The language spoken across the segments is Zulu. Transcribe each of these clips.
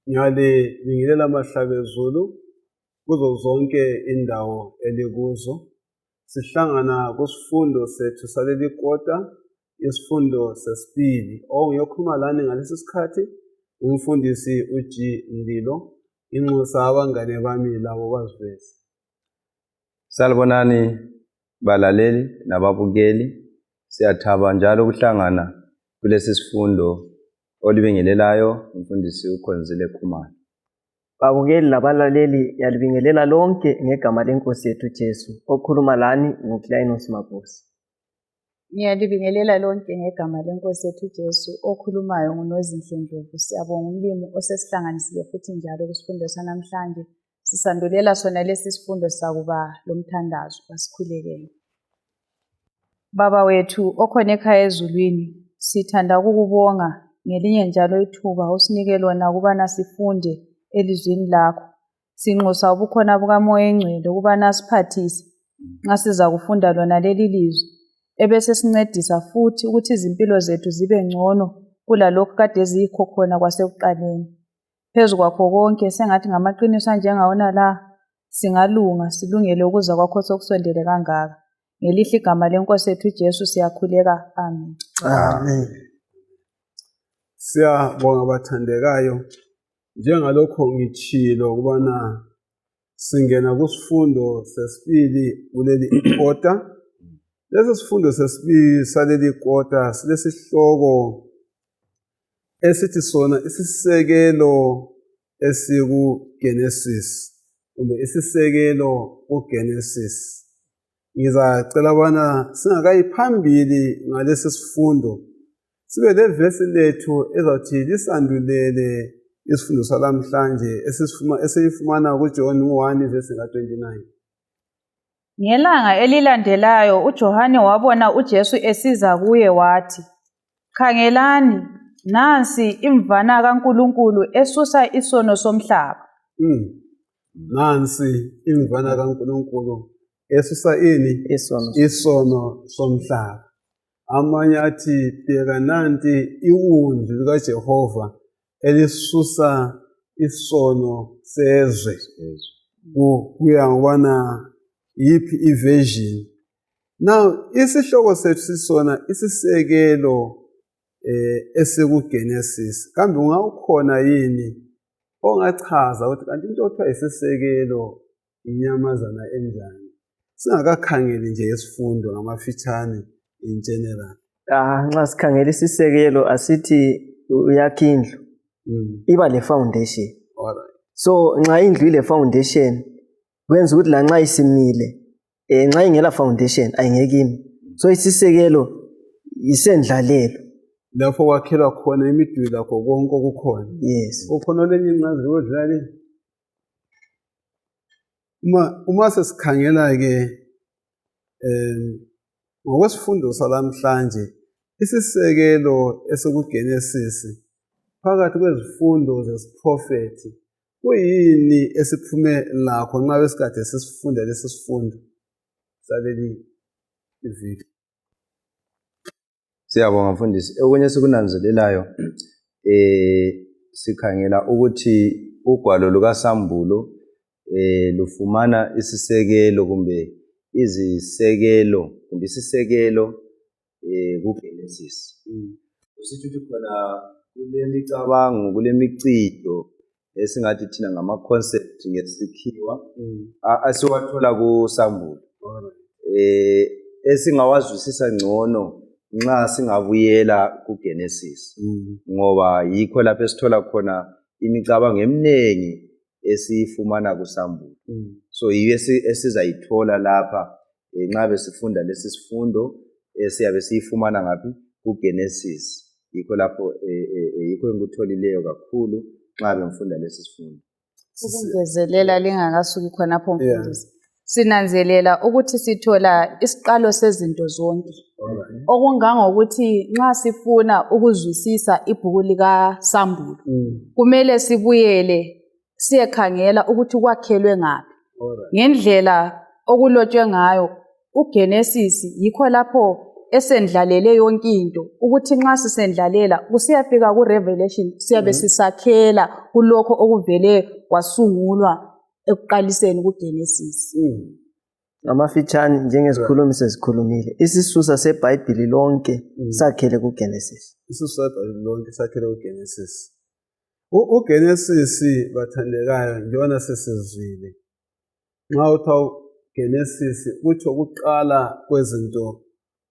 Ngiyalibingelela mahlabezulu kuzo zonke indawo elikuzo. Sihlangana kusifundo sethu saleli kota, isifundo sesibili. Ongiyokhuluma lani ngalesi sikhathi umfundisi uG Mlilo. Inxusa abangane bami labo baziveze. Salibonani balaleli nababukeli. Siyathaba njalo ukuhlangana kulesi sifundo olibingelelayo umfundisi uKhonzile Khumalo. Babukeli labalaleli yalibingelela lonke ngegama lenkosi yethu Jesu. Okhuluma lani nguClinus Mabusi. Ngiyalibingelela lonke ngegama lenkosi yethu Jesu. Okhulumayo nguNozinhle Ndlovu. Siyabonga umlimi osesihlanganisile futhi njalo kusifundo sanamhlanje. Sisandulela sona lesi sifundo sakuba lomthandazo. Asikhulekeni. Baba wethu okhona ekhaya ezulwini, sithanda ukukubonga ngelinye njalo ithuba osinike lona ukubana sifunde elizwini lakho. Sinxusa ubukhona bukaMoya Engcwele ukubana siphathise nxa siza kufunda lona leli lizwi, ebesesincedisa futhi ukuthi izimpilo zethu zibe ngcono kulalokhu kade ziyikho khona kwasekuqaleni. Phezu kwakho konke, sengathi ngamaqiniso anjengawona la singalunga silungele ukuza kwakho sokusondele kangaka. Ngelihle igama lenkosi yethu uJesu siyakhuleka. Amen. Amen. Siyabonga bathandekayo. Njengalokho ngitshilo ukubana singena kusifundo sesibili kuleli ikota. Lesi sifundo sesibili saleli ikota silesihloko esithi sona isisekelo esikuGenesis kumbe isisekelo kuGenesis. Ngizacela ubana singakayi phambili ngalesi sifundo sibe levesi lethu ezathi lisandulele isifundo salamhlanje esiyifumana kuJohn 1 vesi ka-29. Ngelanga elilandelayo uJohane wabona uJesu esiza kuye wathi, Khangelani, nansi imvana kaNkulunkulu esusa isono somhlaba. Nansi imvana kaNkulunkulu esusa ini? Isono. Isono somhlaba. Amanye athi bheka nanti iwundlu likaJehova elisusa isono sezwe. Kuya ngokubana yiphi iversion. Now isihloko sethu sisona isisekelo esikuGenesis. Kambe ungawukhona yini ongachaza ukuthi kanti into othiwa isisekelo inyamazana enjani? Singakakhangeli nje isifundo ngamafitshane in general. Nxa sikhangela isisekelo asithi uyakha indlu iba le foundation. Alright. So nxa indlu ile foundation kwenza ukuthi lanxa isimile nxa ingela foundation ayingeke ime. So isisekelo isendlalelo lapho kwakhelwa khona imiduli lakho konke okukhona. Yes. Ukhona olenye incazelo odlula le? Uma sesikhangela ke ngokwesifundo salamhlanje isisekelo esikuGenesis phakathi kwezifundo zesiprofethi kuyini esiphume lakho nxa besikade sisifunda lesi sifundo saleli iviki? Siyabonga mfundisi. Okunye esikunanzelelayo sikhangela ukuthi ugwalo lukaSambulo lufumana isisekelo kumbe izisekelo kumbe isisekelo kuGenesis. Kusitsho ukuthi khona kulemicabango, kulemicijo esingathi thina ngama-concept ngesikhiwa asiwathola kuSambulo esingawazwisisa ngcono nxa singabuyela kuGenesis, ngoba yikho lapho esithola khona imicabango eminingi esiyifumana kuSambulo. So yiyo esizayithola lapha nxa besifunda lesi sifundo siyabe siyifumana ngaphi? KuGenesis. Yikho lapho yikho engikutholileyo kakhulu nxa bengifunda lesi sifundo. Ukungezelela lingakasuki khonapho mfundisi. Sinanzelela ukuthi sithola isiqalo sezinto zonke. Okungangokuthi nxa sifuna ukuzwisisa ibhuku likaSambulo, kumele sibuyele siyekhangela ukuthi kwakhelwe ngaphi. Ngendlela okulotshwe ngayo uGenesis yikho lapho esendlalele yonke into, ukuthi nxa sisendlalela kusiyafika kuRevelation siyabe sisakhela kulokho okuvele kwasungulwa ekuqaliseni kuGenesis. Ngamafitshane njengezikhulumi sezikhulumile, isisusa seBhayibhili lonke sakhele kuGenesis. Isisusa seBhayibhili lonke sakhele kuGenesis. UGenesis bathandekayo njengoba sesizwile nxa uthiwa Genesis kutsho ukuqala kwezinto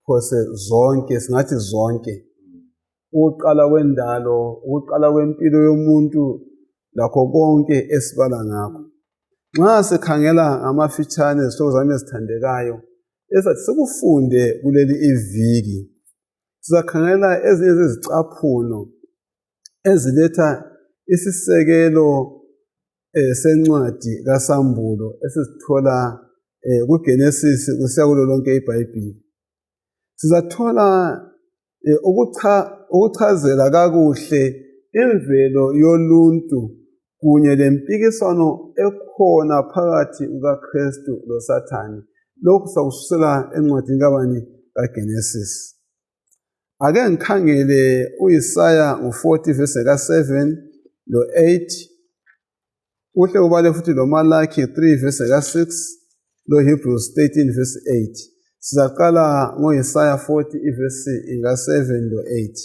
phose zonke, singathi zonke, ukuqala kwendalo, ukuqala kwempilo yomuntu lakho konke esibala ngakho. Nxa sikhangela ngamafitshane zihlobo zami ezithandekayo esathi sikufunde kuleli iviki, sizakhangela ezinye zezicaphuno eziletha isisekelo sencwadi kaSambulo esizithola kuGenesis kusiya kulo lonke iBhayibhili. Sizathola ukuchazela kakuhle imvelo yoluntu kunye lempikiswano ekhona phakathi kukaKristu loSathane. Lokhu sakususela encwadini kabani kaGenesis. Ake ngikhangele uIsaya ngo-40 verse ka-7 lo-8, uhle ubale futhi loMalaki 3 verse ka-6 loHebrews 13 verse 8. Sizaqala ngoIsaya 40 ivesi ka-7 lo-8.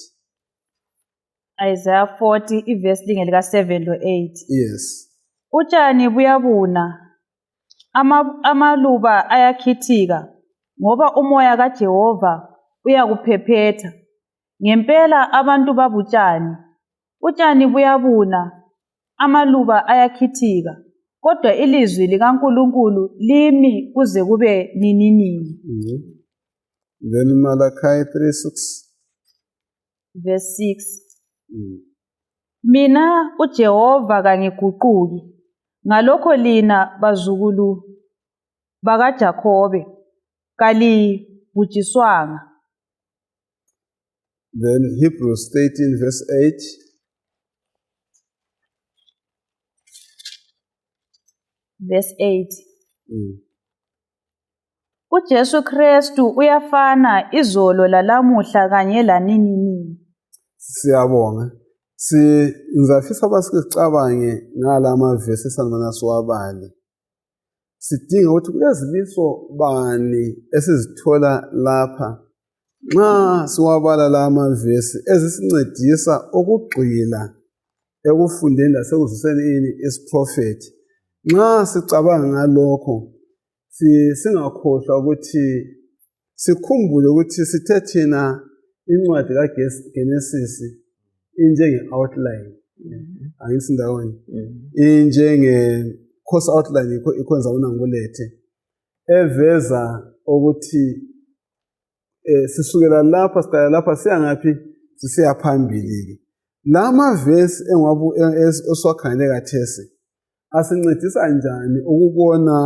Isaiah 40 ivesi lingelika-7 lo-8. Yes. Utshani buyabuna, amaluba ayakhithika, ngoba umoya kaJehova uyakuphephetha. Ngempela abantu babutshani. Utshani buyabuna, amaluba ayakhithika, kodwa ilizwi likaNkulunkulu limi kuze kube nininini. Then Malachi 3:6. Verse 6. Mina uJehova kangiguquki, ngalokho lina bazukulu bakaJakobe kalibhujiswanga. Then Hebrews 13 verse 8. Verse 8. UJesu Kristu uyafana izolo lalamuhla kanye lanininini. Siyabonga. Ngizafisa ukuba sicabange ngala mavesi esandubana siwabale. Sidinga ukuthi kulezimiso bani esizithola lapha nxa siwabala la mavesi ezisincedisa ukugxila ekufundeni lasekuzwiseni ini isiprofethi. Nxa sicabanga ngalokho singakhohlwa ukuthi sikhumbule ukuthi sithe thina incwadi kaGenesis injenge-outline, angithi ndawonye, injenge-course outline, yikho ngizabona ngikulethe, eveza ukuthi sisukela lapha siqala lapha siya ngaphi, sisiya phambili-ke. La mavesi esiwakhangele khathesi asincedisa njani ukubona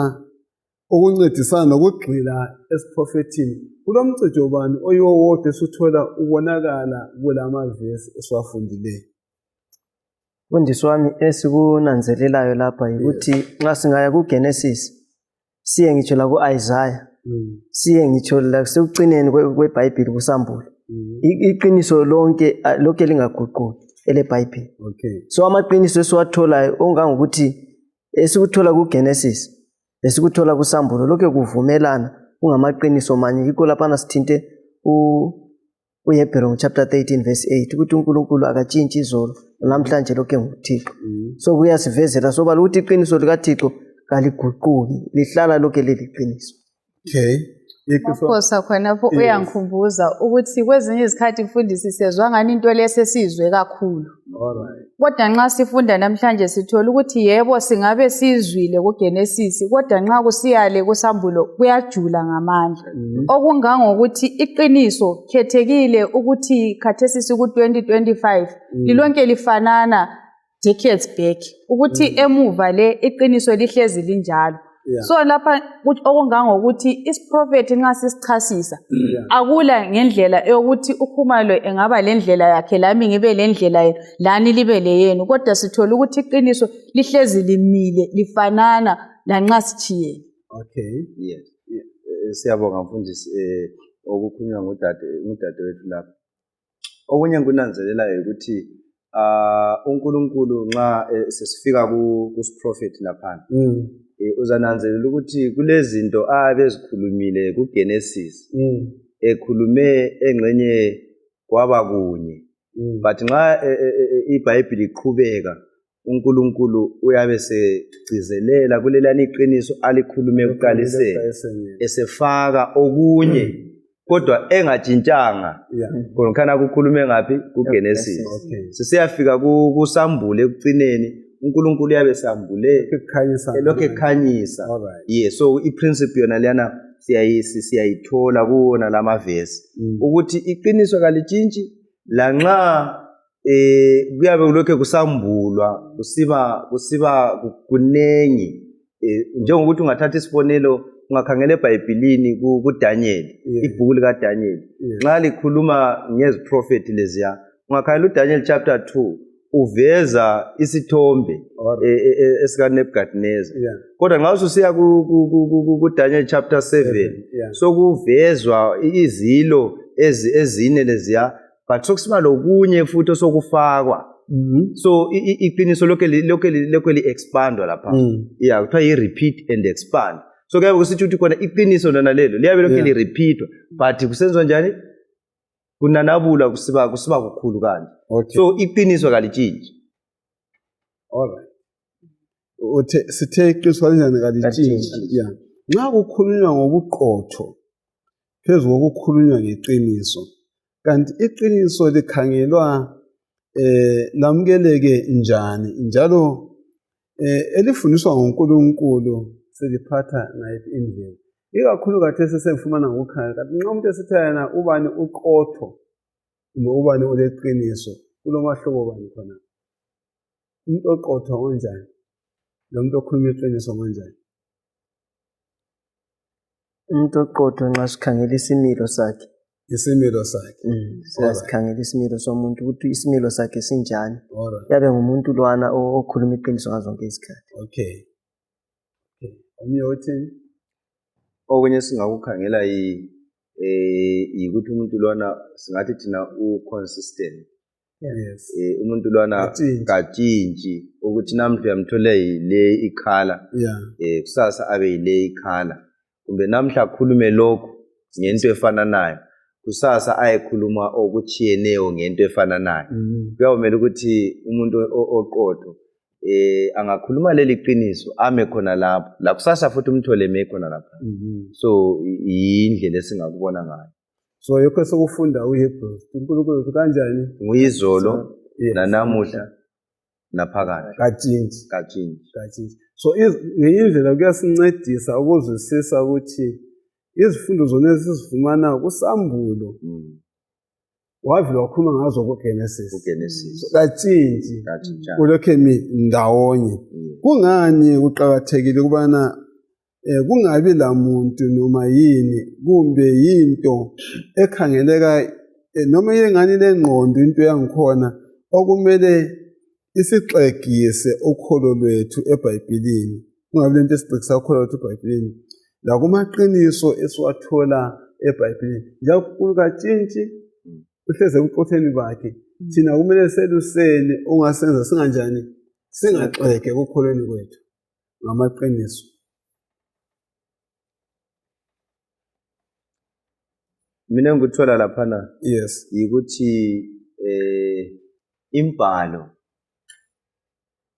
ukuncedisana nokugxila esiprofethini? Kulomcijo bani oyiwo wodwa esuthola ubonakala kula mavesi esiwafundileyo? Mfundisi wami, esikunanzelelayo lapha yikuthi nxa singaya kuGenesis siye ngitsho la ku-Isaiah, siye ngitsho lasekucineni kweBhayibhili kuSambulo, iqiniso lonke lokhe lingaguquki eleBhayibhili. So amaqiniso esiwatholayo ongangokuthi esikuthola kuGenesis lesikuthola kuSambulo lokhe kuvumelana kungamaqiniso manye. Yikho laphana sithinte uHebheru chapter 13 verse 8 ukuthi uNkulunkulu akatshintshi izolo namhlanje lokhe nguThixo. So kuyasivezela sobala ukuthi iqiniso likaThixo kaliguquki, lihlala lokhe liliqiniso. Okay. Maphosa khonapho uyangikhumbuza ukuthi kwezinye izikhathi mfundisi sezwa ngani into lesesizwe kakhulu. Kodwa nxa sifunda namhlanje sithola ukuthi yebo singabe sizwile kuGenesis, kodwa nxa kusiyale kuSambulo kuyajula ngamandla. Okungangokuthi iqiniso khethekile ukuthi khathesi siku-2025 lilonke lifanana decades back, ukuthi emuva le iqiniso lihlezi linjalo. So lapha okungangokuthi isiprofethi nxa sisichasisa akula ngendlela eyokuthi uKhumalo engaba lendlela yakhe lami ngibe lendlela yenu lani libe leyenu, kodwa sithola ukuthi iqiniso lihlezi limile lifanana lanxa sitshiyene. Okay. Yes. Siyabonga mfundisi okukhulunywa ngudadewethu lapha. Okunye engikunanzelelayo ukuthi uNkulunkulu nxa sesifika kusiprofethi laphana uzananzelela ukuthi kulezinto abezikhulumile kuGenesis ekhulume engxenye kwaba kunye but nxa iBhayibhili iqhubeka uNkulunkulu uyabe segcizelela kulelani iqiniso alikhulume ekuqaliseni esefaka okunye kodwa engatshintshanga khona kukhulume ngaphi kuGenesis. Sisiyafika kuSambulo ekucineni uNkulunkulu uyabe sambule elokhu ekhanyisa. Yeah, so i-principle yona leyana siyayithola kuwona lamavesi ukuthi iqiniso kalitshintshi lanxa kuyabe kulokhu kusambulwa kusiba kunengi. Njengokuthi ungathatha isibonelo ungakhangela eBhayibhilini kuDaniel, ibhuku likaDaniel nxa likhuluma ngeziprofethi leziya, ungakhangela uDaniel chapter 2 uveza isithombe esikaNebukadnezar. Kodwa nxa ususiya kuDaniel chapter 7 sokuvezwa izilo ezine leziya, but sokusiba lokunye futhi osokufakwa. So iqiniso lokhe li-expandwa lapha. Yeah, kuthiwa yi-repeat and expand. So kuyabe kusitsho ukuthi khona iqiniso lona lelo liyabe lokhe li-repeatwa, but kusenziwa njani? Kunanabula kusiba kukhulu kanje. So iqiniso kalitshintshi. Alright. Sithe iqiniso kanjani kalitshintshi. Yeah. Nxa kukhulunywa ngobuqotho phezu kokukhulunywa ngeqiniso, kanti iqiniso likhangelwa lamukeleke njani, njalo elifundiswa nguNkulunkulu seliphatha ngayiphi indlela? Ikakhulu khathesi sengifumana ngokukhangela, kanti nxa umuntu esithi yena ubani uqotho kumbe ubani uleqiniso, kulomahluko bani khona? Umuntu oqotho ngonjani lo muntu okhuluma iqiniso ngonjani? Umuntu oqotho nxa sikhangela isimilo sakhe. Isimilo sakhe. Sikhangela isimilo somuntu ukuthi isimilo sakhe sinjani. Yabe ngumuntu lwana okhuluma iqiniso ngazo zonke izikhathi. Okay. Omunye uthini? Okunye singakukhangela yikuthi umuntu lwana singathi thina u-consistent. Yes. Umuntu lwana katshintshi ukuthi namhla uyamthola yile ikhala, kusasa abe yile ikhala, kumbe namhla akhulume lokhu ngento efananayo, kusasa ayekhuluma okutshiyeneyo ngento efananayo. Kuyawumele ukuthi umuntu oqotho angakhuluma leli qiniso ame khona lapho, lakusasa futhi umthole eme khona lapha. So yindlela esingakubona ngayo. So yikho esokufunda uHebrews, uNkulunkulu kanjani? Nguyizolo nanamuhla naphakade. Katshintshi. Katshintshi. Katshintshi. So ngenye indlela kuyasincedisa ukuzwisisa ukuthi izifundo zona esizifumana kuSambulo wavele wakhuluma ngazo kuGenesis. kuGenesis. Katshintshi. Ulokhu emi ndawonye. Kungani kuqakathekile ukubana kungabi lamuntu noma yini kumbe yinto ekhangeleka noma ingani lengqondo into yangikhona okumele isixegise ukholo lwethu eBhayibhilini, kungabi lento esixegisa ukholo lwethu eBhayibhilini lakumaqiniso esiwathola eBhayibhilini. Njalo katshintshi, uhleze ebuqotheni bakhe. Thina kumele seluseni ongasenza singanjani, singaxege ekukholweni kwethu ngamaqiniso. Mina engikuthola laphana yes yikuthi imbhalo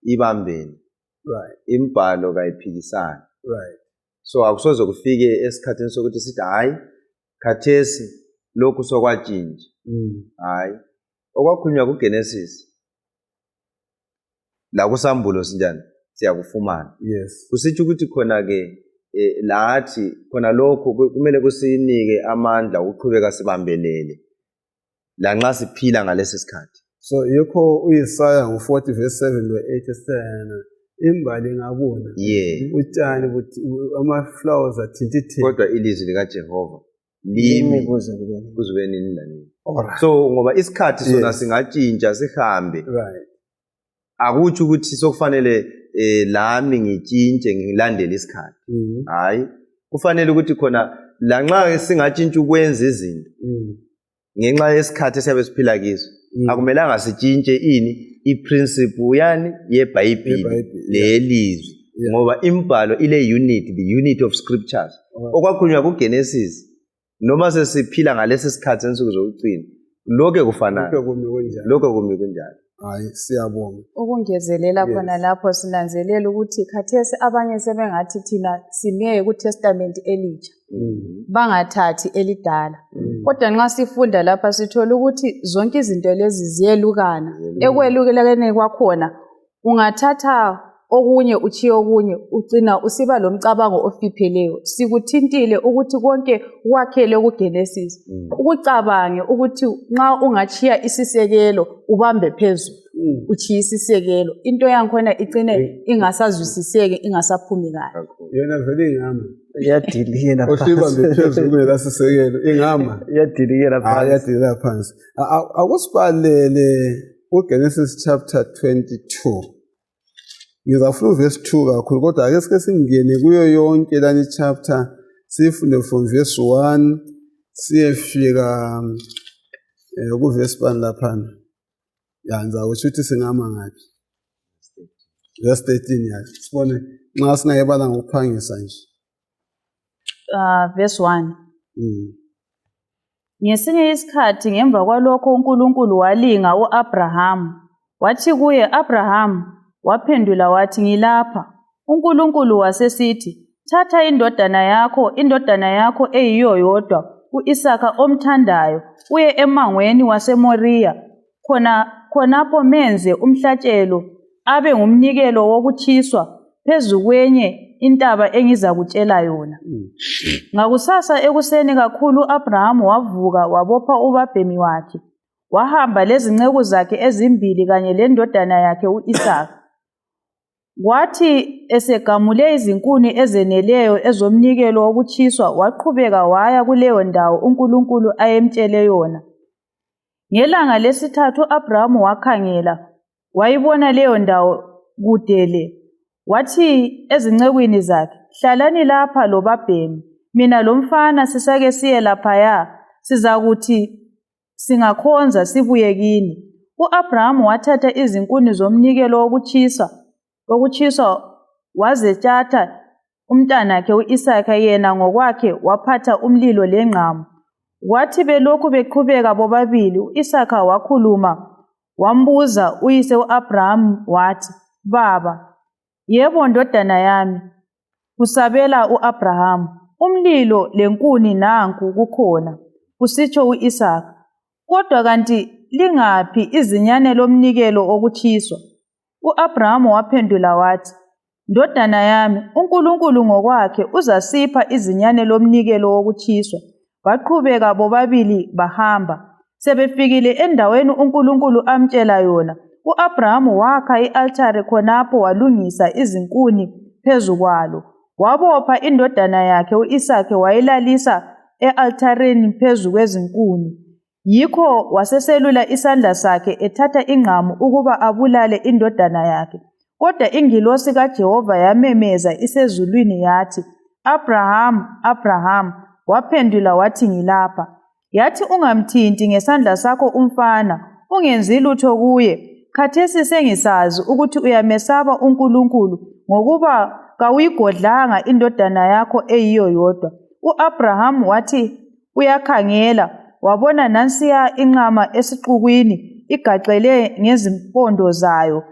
ibambene. Right. Imbhalo kayiphikisani. Right. So akusoze kufike esikhathini sokuthi sithi hayi khathesi lokhu sokwatshintsha. Hayi, okwakhulunywa kuGenesis la kuSambulo sinjani siyakufumana. Yes. Kusitsho ukuthi khona ke lathi khona lokho kumele kusinike amandla ukuqhubeka sibambelele lanxa siphila ngalesi sikhathi. So yikho uIsaya ngo-40 verse 7 lo-8 esithayana imbali ingabuna, utshani ama-flowers athintithinte, kodwa ilizwi likaJehova limi kuze kube nini lanini. So ngoba isikhathi sona singatshintsha sihambe, right, akutsho ukuthi sokufanele lami ngitshintshe ngilandele isikhathi. Hayi, kufanele ukuthi khona lanxa singatshintsha ukwenza izinto ngenxa yesikhathi esiyabe siphila kiso, Akumelanga sitshintshe ini iprinciple yani yebhayibhili YeBhayibhili, lelizwi ngoba imbhalo ile unit, the unit of scriptures okwakhulunywa kuGenesis noma sesiphila ngalesi sikhathi sensuku zokugcina lokho kufanayo. Lokho kumi kunjalo. Lokho kumi kunjalo. Hayi, siyabonga. Ukungezelela khona lapho sinanzelela ukuthi khathesi abanye sebengathi thina sime kuTestament elitsha bangathathi elidala. Kodwa nxa sifunda lapha sithola ukuthi zonke izinto lezi ziyelukana. Ekwelukeleni kwakhona ungathatha okunye utshiye okunye ugcina usiba lomcabango ofipheleyo. Sikuthintile ukuthi konke kwakhele kuGenesis. Ukucabange ukuthi nxa ungatshiya isisekelo ubambe phezulu utshiye isisekelo into yangikhona icine ingasazwisiseki ingasaphumi kahle. Yona vele ingama. Iyadilikela Ohlibambe phezulu kungela sisekelo ingama. Iyadilikela Hayi, phansi. iyadilikela phansi. Akusibalele uGenesis chapter 22. Ngizafuna uverse 2 kakhulu kodwa ake sike singene kuyo yonke lani chapter sifunde from verse 1 siyefika kuverse 1 laphana. Ya, ngizakusho ukuthi singama ngaphi. Verse 13 ya. Sibone nxa singayibala ngokuphangisa nje. Verse 1. Ngesinye isikhathi ngemva kwalokho uNkulunkulu walinga uAbraham. Wathi kuye, Abraham, waphendula wathi, ngilapha. uNkulunkulu wasesithi, thatha indodana yakho, indodana yakho eyiyo yodwa, uIsaka omthandayo, uye emangweni waseMoriya. Khonapho menze umhlatshelo abe ngumnikelo wokutshiswa phezu kwenye intaba engizakutshela yona. Ngakusasa ekuseni kakhulu uAbraham wavuka wabopha ubabhemi wakhe. Wahamba lezinceku zakhe ezimbili kanye lendodana yakhe uIsaka. Kwathi esegamule izinkuni ezeneleyo ezomnikelo wokutshiswa waqhubeka waya kuleyo ndawo uNkulunkulu ayemtshele yona. Ngelanga lesithathu uAbraham wakhangela wayibona leyo ndawo kude le. Wathi ezincekwini zakhe, hlalani lapha lobabhemi, mina lomfana sisake siye laphaya, sizakuthi singakhonza sibuye kini. UAbraham wathatha izinkuni zomnikelo wokutshiswa wazetshatha umntanakhe uIsaka, yena ngokwakhe waphatha umlilo lengqamu. Kwathi belokhu beqhubeka bobabili, uIsaka wakhuluma wambuza uyise uAbraham wathi, Baba. Yebo ndodana yami, kusabela uAbraham, umlilo lenkuni nanku kukhona, kusitsho uIsaka. Kodwa kanti lingaphi izinyane lomnikelo wokutshiswa? UAbraham waphendula wathi, Ndodana yami, uNkulunkulu ngokwakhe uzasipha izinyane lomnikelo wokutshiswa. Baqhubeka bobabili bahamba. Sebefikile endaweni uNkulunkulu amtshela yona, uAbraham wakha i-altare khonapho walungisa izinkuni phezu kwalo. Wabopha indodana yakhe uIsake wayilalisa e-altareni phezu kwezinkuni. Yikho waseselula isandla sakhe ethatha ingqamu ukuba abulale indodana yakhe. Kodwa ingilosi kaJehova yamemeza isezulwini yathi, Abraham, Abraham. Waphendula wathi, ngilapha. Yathi, ungamthinti ngesandla sakho umfana, ungenzi lutho kuye. Khathesi sengisazi ukuthi uyamesaba uNkulunkulu, ngokuba kawuyigodlanga indodana yakho eyiyo yodwa. UAbraham wathi uyakhangela, wabona nansiya inqama esixukwini igaxele ngezimpondo zayo.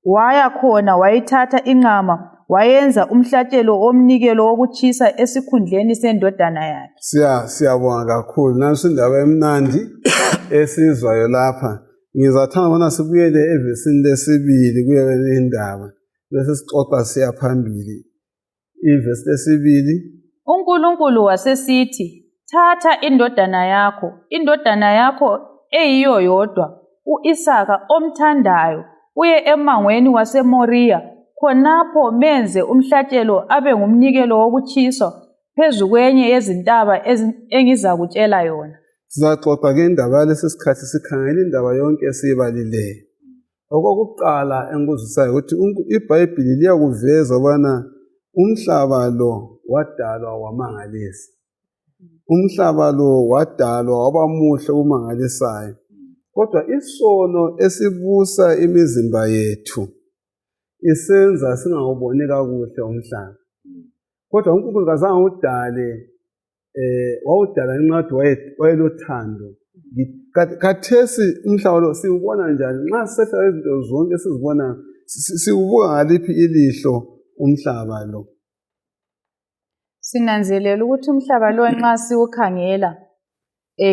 Waya khona wayithatha inqama wayenza umhlatshelo womnikelo wokutshiswa esikhundleni sendodana yakhe. Siyabonga kakhulu. Nansi indaba emnandi esizwayo lapha. Ngizathanda ukubana sibuyele evesini lesibili kuyo le indaba bese sixoxa siya phambili. Ivesi lesibili. uNkulunkulu wasesithi, thatha indodana yakho eyiyo yodwa, uIsaka omthandayo, uye emangweni waseMoriya, khonapho menze umhlatshelo abe ngumnikelo wokutshiswa phezu kwenye yezintaba engizakutshela yona. Sizaxoxa ke indaba yalesi sikhathi, sikhangela indaba yonke esiyibalileyo. Okokuqala engikuzwisayo ukuthi iBhayibhili liyakuveza ukubana umhlaba lo wadalwa wamangalisa. Umhlaba lo wadalwa waba muhle okumangalisayo. Kodwa isono esibusa imizimba yethu isenza singawuboni kakuhle umhlaba. Kodwa uNkulunkulu kazange awudale wawudala ngenxa yokuthi wayelothando. Khathesi umhlaba lo siwubona njani? Nxa sisehla izinto zonke esizibona, siwubuka ngaliphi ilihlo umhlaba lo? Sinanzelela ukuthi umhlaba lo nxa siwukhangela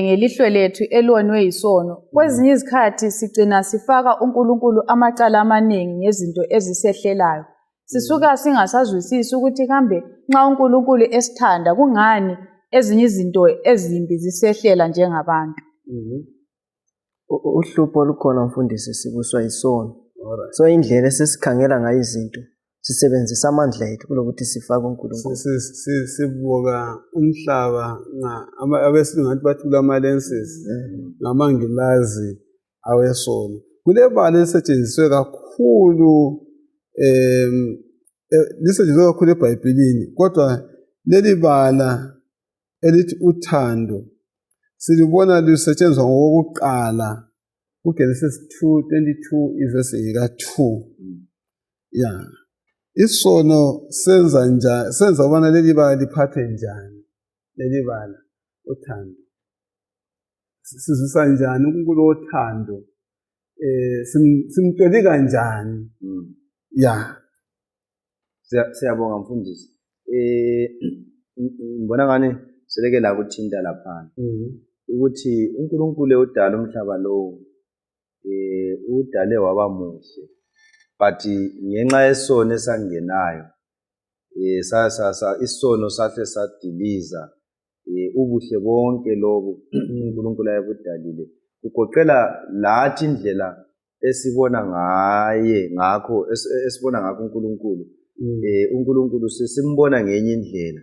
ngelihlo lethu elonwe yisono, kwezinye izikhathi sigcina sifaka uNkulunkulu amacala amaningi ngezinto ezisehlelayo. Sisuka singasazwisisi ukuthi kambe nxa uNkulunkulu esithanda kungani ezinye izinto ezimbi zisehlela njengabantu. Uhlupho olukhona mfundisi sibuswa yisono. So indlela esesikhangela ngayo izinto sisebenzisa amandla ethu kulokuthi sifake uNkulunkulu. Sibuka umhlaba abesilungu ngathi bathi kulama-lenses ngamangilazi awesono. Kulebala elisetshenziswe kakhulu lisetshenziswe kakhulu eBhayibhilini, kodwa leli bala elithi uthando silibona lisetshenziswa ngokokuqala kuGenesis 2:22 ivesi ka-2. Ya, isono senza njani, senza ubana leli bala liphathwe njani? Leli bala uthando sizwisa njani uNkulunkulu wothando? Simtoli kanjani? Ya, siyabonga mfundisi. Ngibona ngani seleke lakuthinta laphana ukuthi uNkulunkulu udala umhlaba lowo, udale waba muhle, but ngenxa yesono esangenayo isono sahle sadiliza ubuhle bonke lobu uNkulunkulu ayebudalile, kugoqela lathi indlela esibona ngaye ngakho esibona ngakho uNkulunkulu. uNkulunkulu sesimbona ngenye indlela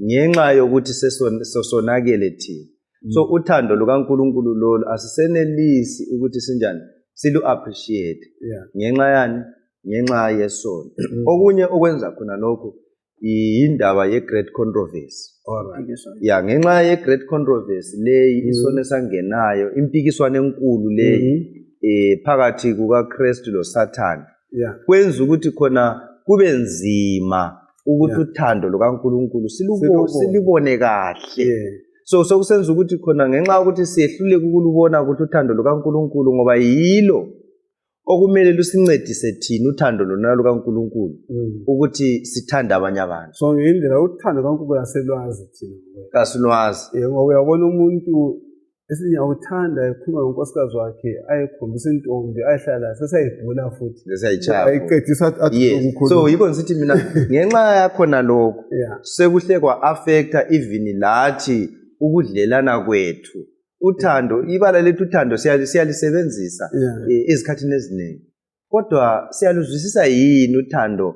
ngenxa yokuthi sesonakele thina. So uthando lukaNkulunkulu lolu asisenelisi ukuthi sinjani silu-appreciate ngenxa yani, ngenxa yesono. Okunye okwenza khona lokhu yindaba ye-great controversy. Ya, ngenxa ye-great controversy leyi isono esangenayo, impikiswano enkulu leyi phakathi kukaKristu loSathane, kwenza ukuthi khona kube nzima ukuthi uthando lukaNkulunkulu silubone kahle. So sokusenza ukuthi khona ngenxa yokuthi siyehluleka ukulubona ukuthi uthando lukaNkulunkulu, ngoba yilo okumele lusincedise thina uthando lona lukaNkulunkulu ukuthi sithande abanye abantu. So ngendlela uthando lukaNkulunkulu aselwazi thina. Kasilwazi. Ngoba uyabona umuntu esinyawuthanda ekhuluma ngonkosikazi wakhe ayekhombisa intombi ayihlala sesayibhula futhi. Sesayitshaya. Ayiqedisa athi ukukhuluma. So yikho ngisithi mina ngenxa yakhona lokho sekuhle kwa-affecta even lathi ukudlelana kwethu. Uthando, ibala lethu uthando siyalisebenzisa ezikhathini eziningi, kodwa siyaluzwisisa yini uthando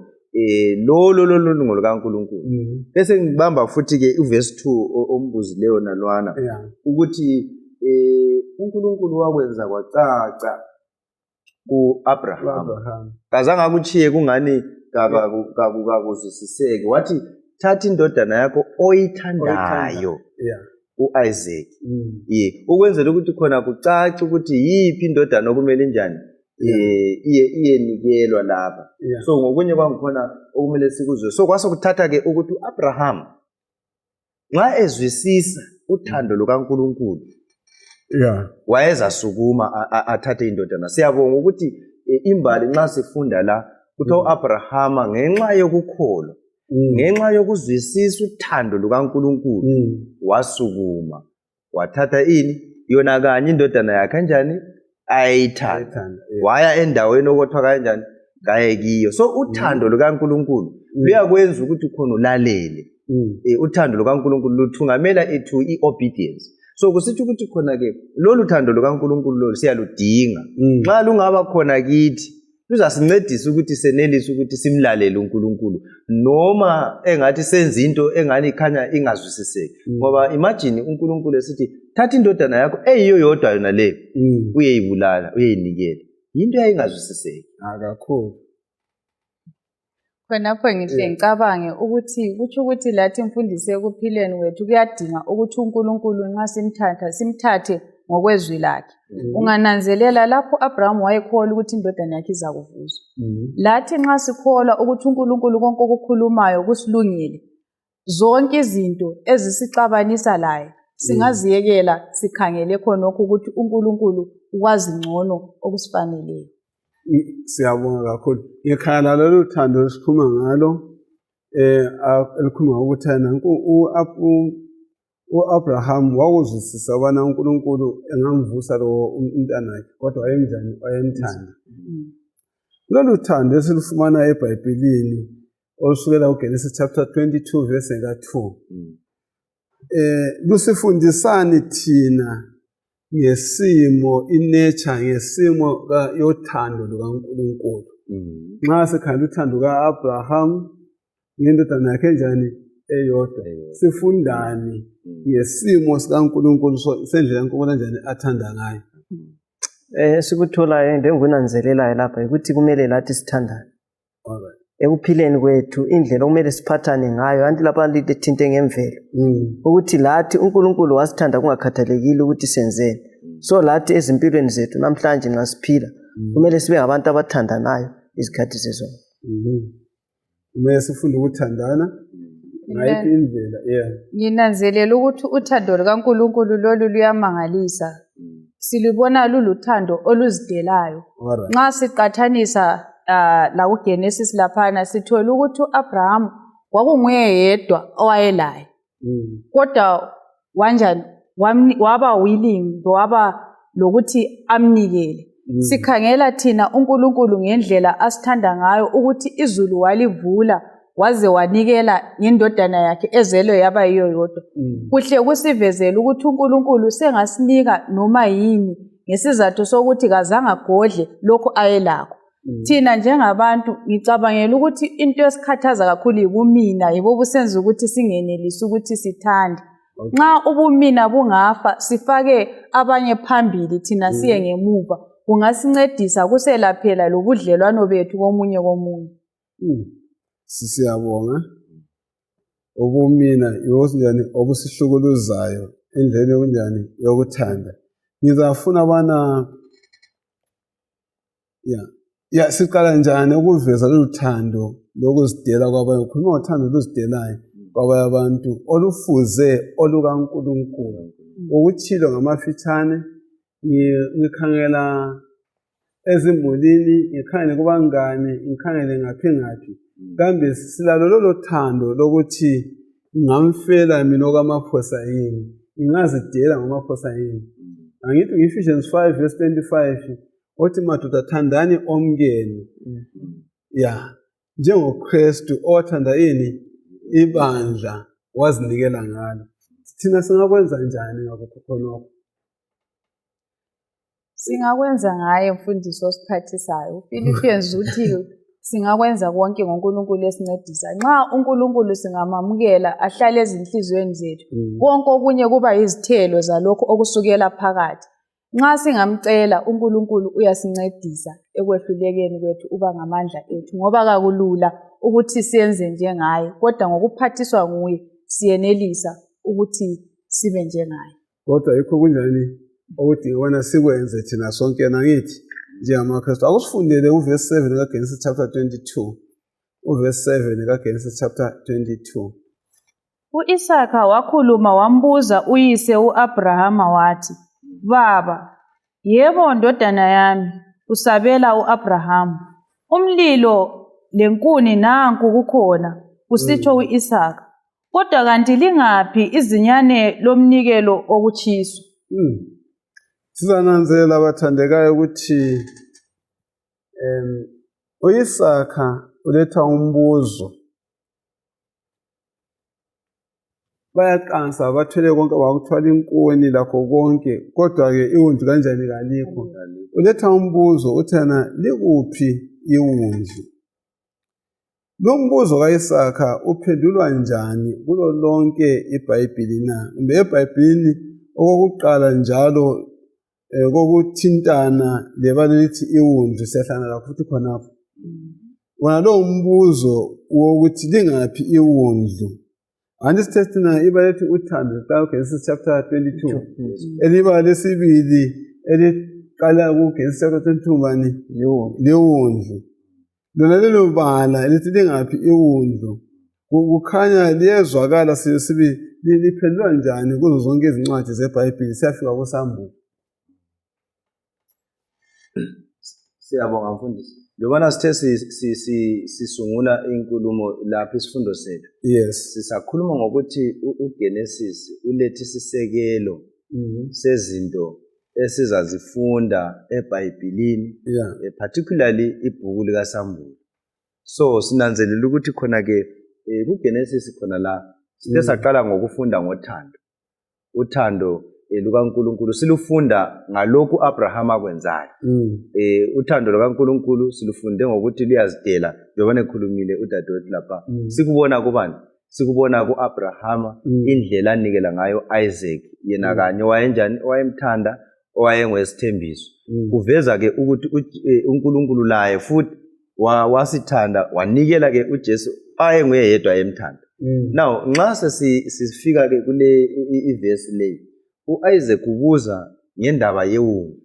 lolo lolo ngolukaNkulunkulu? Bese ngibamba futhi ke uverse 2 ombuzileyo nalwana ukuthi uNkulunkulu wakwenza kwacaca kuAbraham. Kazange akutshiye kungani kakuzwisiseki, wathi thatha indodana yakho oyithandayo uIsaac. Ukwenzela ukuthi khona kucace ukuthi yiphi indodana okumele injani iyenikelwa lapha. So ngokunye kwangikhona okumele sikuzwe. So kwasokuthatha ke ukuthi uAbraham nxa ezwisisa uthando lukaNkulunkulu wayezasukuma athathe indodana. Siyabonga ukuthi imbali nxa sifunda la kuthiwa uAbrahama ngenxa yokukholwa, ngenxa yokuzwisisa uthando lukaNkulunkulu wasukuma wathatha ini yona kanye indodana yakhe kanjani ayithanda, waya endaweni okuthiwa kanjani kaye kiyo. So uthando lukaNkulunkulu luyakwenza ukuthi khona ulalele. Uthando lukaNkulunkulu luthungamela ethu i-obedience. So kusitsho ukuthi khona ke lolu thando lukaNkulunkulu lolu siyaludinga. Nxa lungaba khona kithi luzasincedisa ukuthi senelise ukuthi simlalele uNkulunkulu, noma engathi senze into engani ikhanya ingazwisiseki. Ngoba imagine uNkulunkulu esithi thatha indodana yakho eyiyo yodwa yona leyo uyeyibulala uyeyinikela, yinto eyayingazwisiseki kakhulu. Khonapho ngihle ngicabange ukuthi kutsho ukuthi lathi mfundisi ekuphileni kwethu kuyadinga ukuthi uNkulunkulu nxa simthatha simthathe ngokwezwi lakhe. Ungananzelela lapho u-Abrahamu wayekholwa ukuthi indodana yakhe izakuvuswa. Lathi nxa sikholwa ukuthi uNkulunkulu konke okukhulumayo kusilungile, zonke izinto ezisixabanisa laye singaziyekela sikhangele khonokho ukuthi uNkulunkulu ukwazi ngcono okusifaneleyo. Siyabonga kakhulu. Ngikhala lolu thando esikhuluma ngalo elikhuluma ngokuthi nanku u-Abraham wakuzwisisa ukubana uNkulunkulu engamvusa lowo umntanakhe kodwa wayemnjani wayemthanda. Lolu thando esilufumana eBhayibhilini olusukela kuGenesis chapter 22 verse ka-2 lusifundisani thina ngesimo inature ngesimo yothando lukaNkulunkulu. Nxa sikhangela uthando ka-Abraham ngendodana yakhe enjani eyodwa, sifundani ngesimo sikaNkulunkulu sendlela uNkulunkulu anjani athanda ngayo? Esikutholayo engikunanzelelayo lapha yikuthi kumele lathi sithandane. Ekuphileni kwethu indlela okumele siphathane ngayo, anti lapha lithinte ngemvelo ukuthi lathi uNkulunkulu wasithanda kungakhathalekile ukuthi senzeni. So lathi ezimpilweni zethu namhlanje nxa siphila kumele sibe ngabantu abathandanayo izikhathi zezonke. Kumele sifunde ukuthandana ngayiphi indlela? Yeah. Nginanzelela ukuthi uthando lukaNkulunkulu lolu luyamangalisa. Silubona luluthando oluzidelayo. Nxa siqathanisa lakuGenesis laphana sithola ukuthi uAbraham kwakunguye yedwa owayelaye. Kodwa wanjani? Waba willing, waba lokuthi amnikele. Sikhangela thina uNkulunkulu ngendlela asithanda ngayo ukuthi izulu walivula waze wanikela ngendodana yakhe ezelwe yaba yiyo yodwa. Kuhle kusivezela ukuthi uNkulunkulu sengasinika noma yini ngesizathu sokuthi kazange agodle lokhu ayelakho. Thina njengabantu ngicabangela ukuthi into esikhathaza kakhulu yibumina, yibo busenza ukuthi singenelisi ukuthi sithande. Nxa ubumina bungafa sifake abanye phambili thina siye ngemuva, kungasincedisa kuselaphela lobudlelwano bethu komunye komunye. Siyabonga. Ubumina yibo obusihlukuluzayo endleleni yokunjani yokuthanda. Ngizafuna bana siqala njani ukuveza lolu thando lokuzidela kwabanye? Ukhuluma ngothando oluzidelayo kwabanye abantu olufuze olukaNkulunkulu. Ukutshilo ngamafitshane, ngikhangela ezimulini, ngikhangele kubangane, ngikhangele ngaphi ngaphi. Kambe silalo lolo thando lokuthi ngingamfela mina okamaphosa yini? Ngingazidela ngomaphosa yini? Angithi nge-Ephesians 5 verse 25 othi madoda thandani omkenu. NjengoKristu owathanda ini ibandla wazinikela ngalo. Thina singakwenza njani ngakho khonokho? Singakwenza ngaye mfundisi osiphathisayo. Philippians uthi singakwenza konke ngoNkulunkulu esincedisa. Nxa uNkulunkulu singamamukela ahlale ezinhliziyweni zethu, konke okunye kuba yizithelo zalokho okusukela phakathi. Nxa singamcela uNkulunkulu uyasincedisa ekwehlulekeni kwethu uba ngamandla ethu, ngoba kakulula ukuthi senze njengaye, kodwa ngokuphathiswa nguye siyenelisa ukuthi sibe njengaye. Kodwa yikho kunjani okudinga ukubana sikwenze thina sonke nangithi njengamaKristu. Akusifundele uverse 7 kaGenesis chapter 22. Uverse 7 kaGenesis chapter 22. U-Isaka wakhuluma wambuza uyise u-Abrahama wathi, Baba, yebo ndodana yami, usabela u-Abrahama. Umlilo lenkuni nanku kukhona, kusitsho u-Isaka. Kodwa kanti lingaphi izinyane lomnikelo okutshiswa? Sizananzelela abathandekayo ukuthi uIsaka uletha umbuzo. Bayaqansa bathwele konke, bakuthwala inkuni lakho konke, kodwa-ke iwundlu kanjani kalikho. Uletha umbuzo uthana likuphi iwundlu? Lo mbuzo kaIsaka uphendulwa njani kulo lonke iBhayibhili na? Kumbe eBhayibhilini okokuqala njalo kokuthintana lebala elithi iwundlu siyahlangana lakho futhi khonapho. Wona lowo mbuzo wokuthi lingaphi iwundlu Anti sithe thina ibala lethi uthando liqala kuGenesis chapter 22. Elibala lesibili eliqala kuGenesis chapter 22 bani? Liwundlu. Lona lelo bala elithi lingaphi iwundlu kukhanya liyezwakala sibili liphendulwa njani kuzo zonke izincwadi zeBhayibhili siyafika kuSambulo. Siyabonga mfundisi. Njengoba sithe sisungula inkulumo lapha isifundo sethu. Yes. Sisakhuluma ngokuthi uGenesis ulethe isisekelo sezinto esizazifunda eBhayibhilini, particularly ibhuku likaSambulo. So sinanzelela ukuthi khona ke kuGenesis khona la sike saqala ngokufunda ngothando. Uthando lukaNkulunkulu silufunda ngalokhu Abraham akwenzayo. Uthando lukaNkulunkulu silufunde ngokuthi luyazidela, njengoba ekhulumile udadewethu lapha. Sikubona kubani? Sikubona kuAbraham, indlela anikela ngayo Isaac, yena kanye wayenjani, owayemthanda, owayengwesithembiso. Kuveza ke ukuthi uNkulunkulu laye futhi wasithanda, wanikela ke uJesu ayenguye yedwa emthanda. Now nxa sesifika ke kule ivesi leyi, uIsaac ubuza ngendaba yewundlu.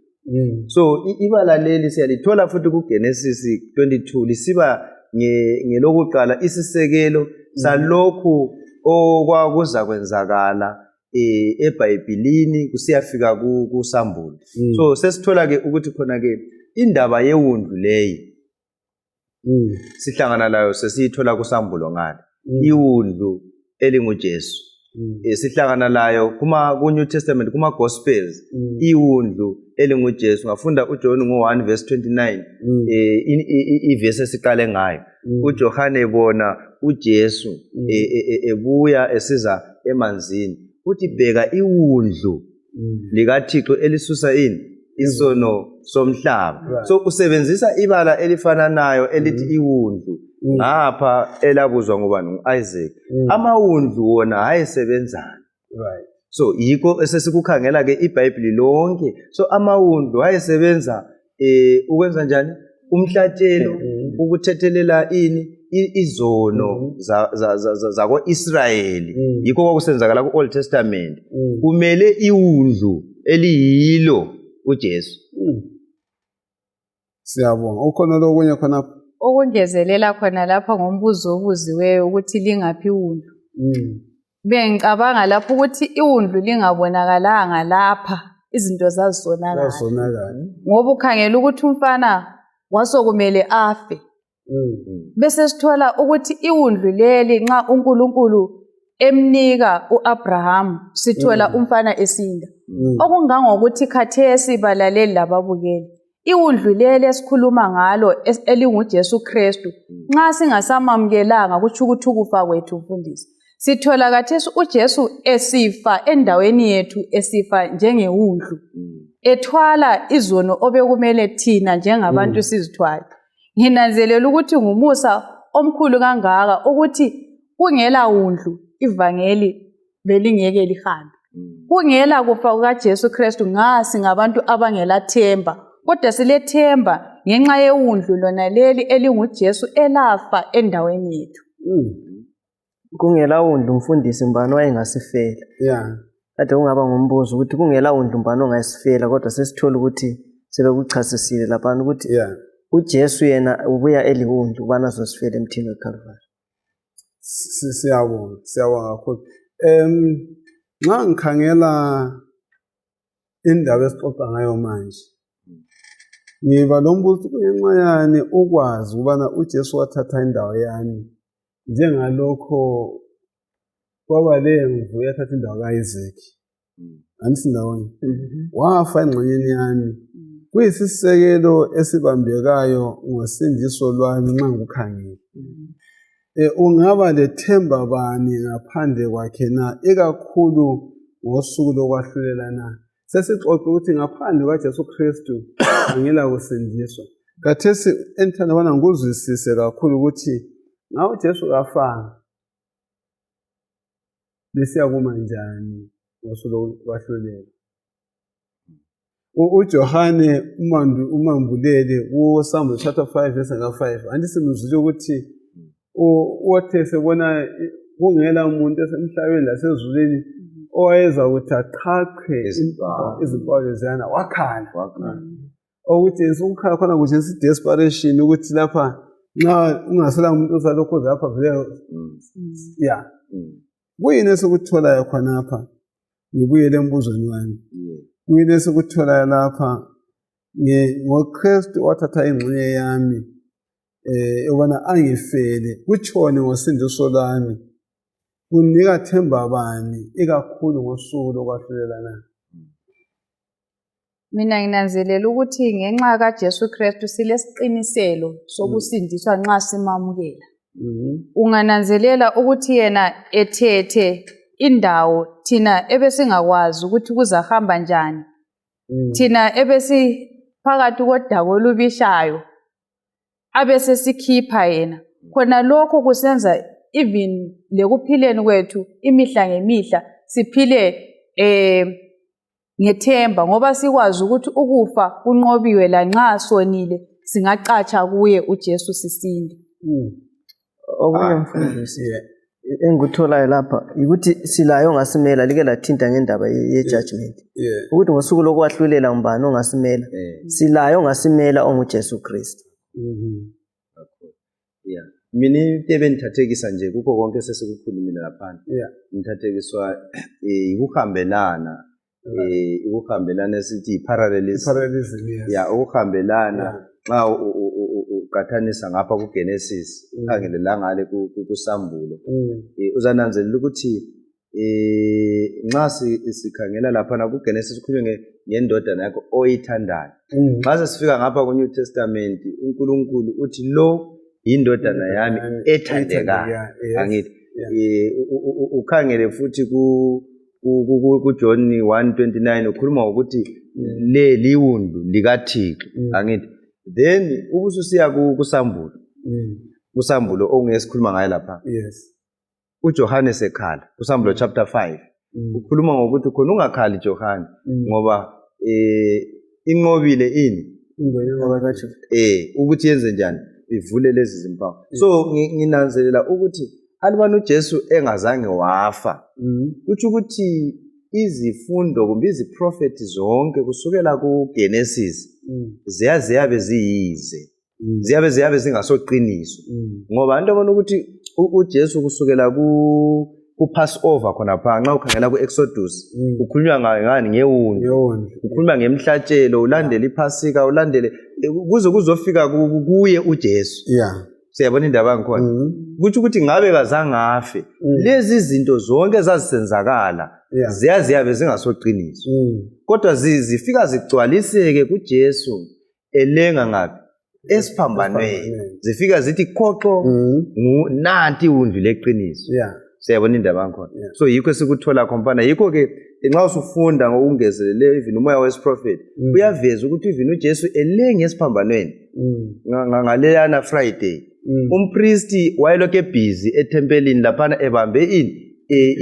So ibala leli siyalithola futhi kuGenesis 22 lisiba ngelokuqala isisekelo salokhu okwakuzakwenzakala eBhayibhilini kusiyafika kuSambulo. So sesithola ke ukuthi khona ke indaba yewundlu leyi sihlangana layo sesiyithola kuSambulo ngale. Iwundlu elinguJesu. Sihlangana layo kuma New Testament, kuma Gospels, iwundlu elinguJesu. Ngafunda uJohn ngo-1 verse 29, ivesi esiqale ngayo. uJohane ebona uJesu ebuya esiza emanzini, uthi bheka iwundlu likaThixo elisusa ini isono somhlaba. So usebenzisa ibala elifananayo elithi iwundlu ngapha elabuzwa ngubani? NguIsaac. Amawundlu wona ayesebenzani? So yikho esesikukhangela ke iBhayibhili lonke. So amawundlu ayesebenza ukwenza njani? Umhlatshelo, ukuthethelela ini izono zako-Israyeli. Yikho kwakusenzakala ku-Old Testament. Kumele iwundlu eliyilo uJesu. Siyabonga. Ukhona lokunye khonapho? Okungezelela khona lapha ngombuzo obuziweyo ukuthi lingaphi iwundlu. Bengicabanga lapho ukuthi iwundlu lingabonakalanga lapha izinto zazisonakala. Ngoba ukhangela ukuthi umfana wasokumele afe. Bese sithola ukuthi iwundlu leli nxa uNkulunkulu emnika uAbraham sithola umfana esinda. Okungangokuthi khathesi balaleli lababukeli, iwundlu leli esikhuluma ngalo elinguJesu Kristu, nxa singasamamukelanga kutsho ukuthi ukufa kwethu mfundisi. Sithola khathesi uJesu esifa endaweni yethu, esifa njengewundlu, ethwala izono obekumele thina njengabantu sizithwale. Nginanzelela ukuthi ngumusa omkhulu kangaka ukuthi kungela wundlu ivangeli belingeke lihambe. Kungela kufa kukaJesu Kristu nga singabantu abangelathemba, kodwa silethemba ngenxa yewundlu lona leli elinguJesu elafa endaweni yethu. Kungela wundlu mfundisi mbani wayengasifela. Kade kungaba ngumbuzo ukuthi kungela wundlu mbani ongasifela, kodwa sesithola ukuthi sebekuchasisile laphana ukuthi uJesu yena ubuya eliwundlu ubana azosifela emthini weCalvary. Siyabonga, siyabonga kakhulu. Nxa ngikhangela indaba esixoxa ngayo manje, ngiba lombuzo kungenxa yani ukwazi ukubana uJesu wathatha indawo yami njengalokho kwaba lemvu yathatha indawo kaIsaac. Angithi ndawonye? Wafa engxenyeni yami. Kuyisisekelo esibambekayo ngosindiso lwami nxa ngikukhangela. Ungaba lethemba bani ngaphandle kwakhe na, ikakhulu ngosuku lokwahlulela na? Sesixoxe ukuthi ngaphandle kwaJesu Kristu angila kusindiswa. Khathesi engithanda ukubana ngikuzwisise kakhulu ukuthi nga uJesu kafanga, besiyakuma njani ngosuku lokwahlulela? uJohane umambuleli kuSambulo chapter 5 verse 5, anti simzwile ukuthi wathe sebona Kungela muntu esemhlabeni lasezulwini owayeza ukuthi aqhaqhe izimpawu leziyana, wakhala. Ukuthi ukukhala khona kutshengisa i-desperation ukuthi lapha nxa ungasela muntu osalokhu lapha vele ya. Kuyini esikutholayo khonapha? Ngibuyele embuzweni wami. Kuyini esikutholayo lapha ngoKristu wathatha ingxenye yami ubana angifele? Kutshoni ngosindiso lwami? Kunika themba bani ikakhulu ngosuku lokwahlulela na? Mina nginanzelela ukuthi ngenxa kaJesu Kristu silesiqiniselo sokusindiswa nxa simamukela. Ungananzelela ukuthi yena ethethe indawo thina ebesingakwazi ukuthi kuzahamba njani. Thina ebesiphakathi kodaka olubishayo abesesikhipha yena. Khona lokho kusenza even lekuphileni kwethu imihla ngemihla siphile ngethemba, ngoba sikwazi ukuthi ukufa kunqobiwe lanxa sonile singacatsha kuye uJesu sisinde. Okunye mfundisi engikutholayo lapha yikuthi silayo ongasimela, like lathinta ngendaba ye-judgment. Ukuthi ngosuku lokwahlulela ngubani ongasimela? Silayo ongasimela onguJesu Kristu. Yeah. Mina into ebengithathekisa nje kukho konke esesikukhulumile laphana. Ngithathekiswa ukuhambelana, ukuhambelana esithi i-parallelism. Parallelism, yes. Yeah, ukuhambelana nxa uqathanisa ngapha kuGenesis, ukhangele la ngale kuSambulo. Uzananzelela ukuthi nxa sikhangela laphana kuGenesis kukhulunywe ngendodana yakho oyithandayo. Nxa sesifika ngapha ku-New Testament, uNkulunkulu uthi lo yindodana yami ethandekayo. Angithi ukhangele futhi kuJohn 1:29 ukhuluma ngokuthi le liwundlu likaThixo. Angithi then ubususiya kuSambulo. KuSambulo okungesikhuluma ngayo lapha. uJohane sekhala kuSambulo chapter 5 ukhuluma ngokuthi khona ungakhali Johane ngoba inqobile ini ukuthi yenze njani ivule lezi zimpawu. So nginanzelela ukuthi alibani uJesu engazange wafa kutsho ukuthi izifundo kumbe iziprofethi zonke kusukela kuGenesis ziyabe ziyize. Ziyabe zingasoqiniso. Ngoba into abona ukuthi uJesu kusukela ku-Passover khonapha nxa ukhangela ku-Exodus ukhulunywa ngani ngewundlu, ukhulunywa ngemhlatshelo, ulandele iPhasika, ulandele kuze kuzofika kuye uJesu. Siyabona indaba yangikhona. Kutsho ukuthi ngabe kazange afe. Lezi zinto zonke zazisenzakala ziyabe zingasoqiniso. Kodwa zifika zigcwaliseke kuJesu elenga ngaphi? Esiphambanweni. Zifika zithi khoxo nanti iwundlu leqiniso. Siyabona indaba yangikhona. So yikho esikuthola khompana. Yikho ke nxa usufunda ngokungezeleleyo even umoya wesiprofethi uyaveza ukuthi even uJesu elenge esiphambanweni ngaleyana Friday umpristi wayelokhu ebhizi ethempelini laphana ebambe ini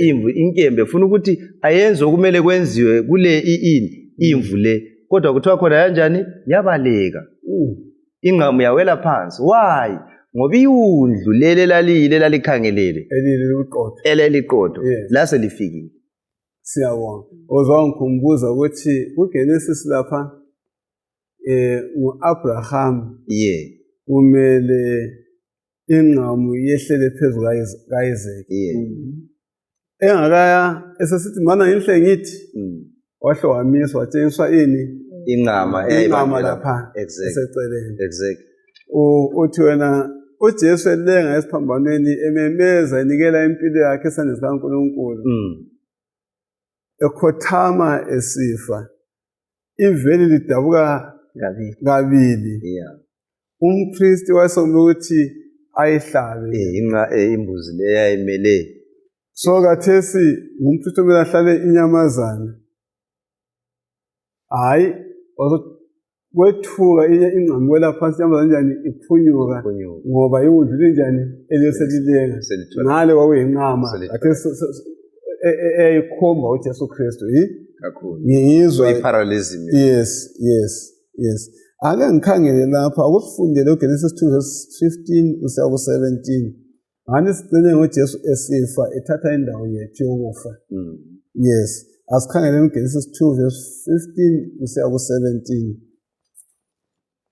imvu inkembe efuna ukuthi ayenze okumele kwenziwe kule ini imvu le, kodwa kuthiwa khona yanjani yabaleka ingqamu yawela phansi. Why? Ngoba iwundlu leli elaliyile elalikhangelele eleliqotho lase lifikile. Siyabonga. Uzwangikhumbuza ukuthi kuGenesis lapha ngu-Abraham kumele ingqamu yehlele phezu kaIsaac. Engakaya esesithi mana ngihle ngithi wahle wamiswa watshengiswa ini ingqama lapha eseceleni. Uthi wena uJesu elenga esiphambanweni ememeza enikela impilo yakhe esandleni sikaNkulunkulu ekhothama esifa iveli lidabuka kabili. Umpristi wayesokumele ukuthi ayihlabe imbuzi le eyayimele. So kathesi ngumpristi okumele ahlabe inyamazana. Hayi, kwethuka ingqamu wela phansi inyamazana njani iphunyuka ngoba iwundlu linjani eleselilenga. Ngale kwakuyinqama kathesi eyayikhomba uJesu Kristu. Ngiyizwa i-parallelism. Yes, yes, yes. Ake ngikhangele lapha akusifundele uGenesis 2 verse 15 kusiya ku-17. Ngani sigcine ngoJesu esifa ethatha indawo yethu yokufa. Yes. Asikhangele uGenesis 2 verse 15 kusiya ku-17.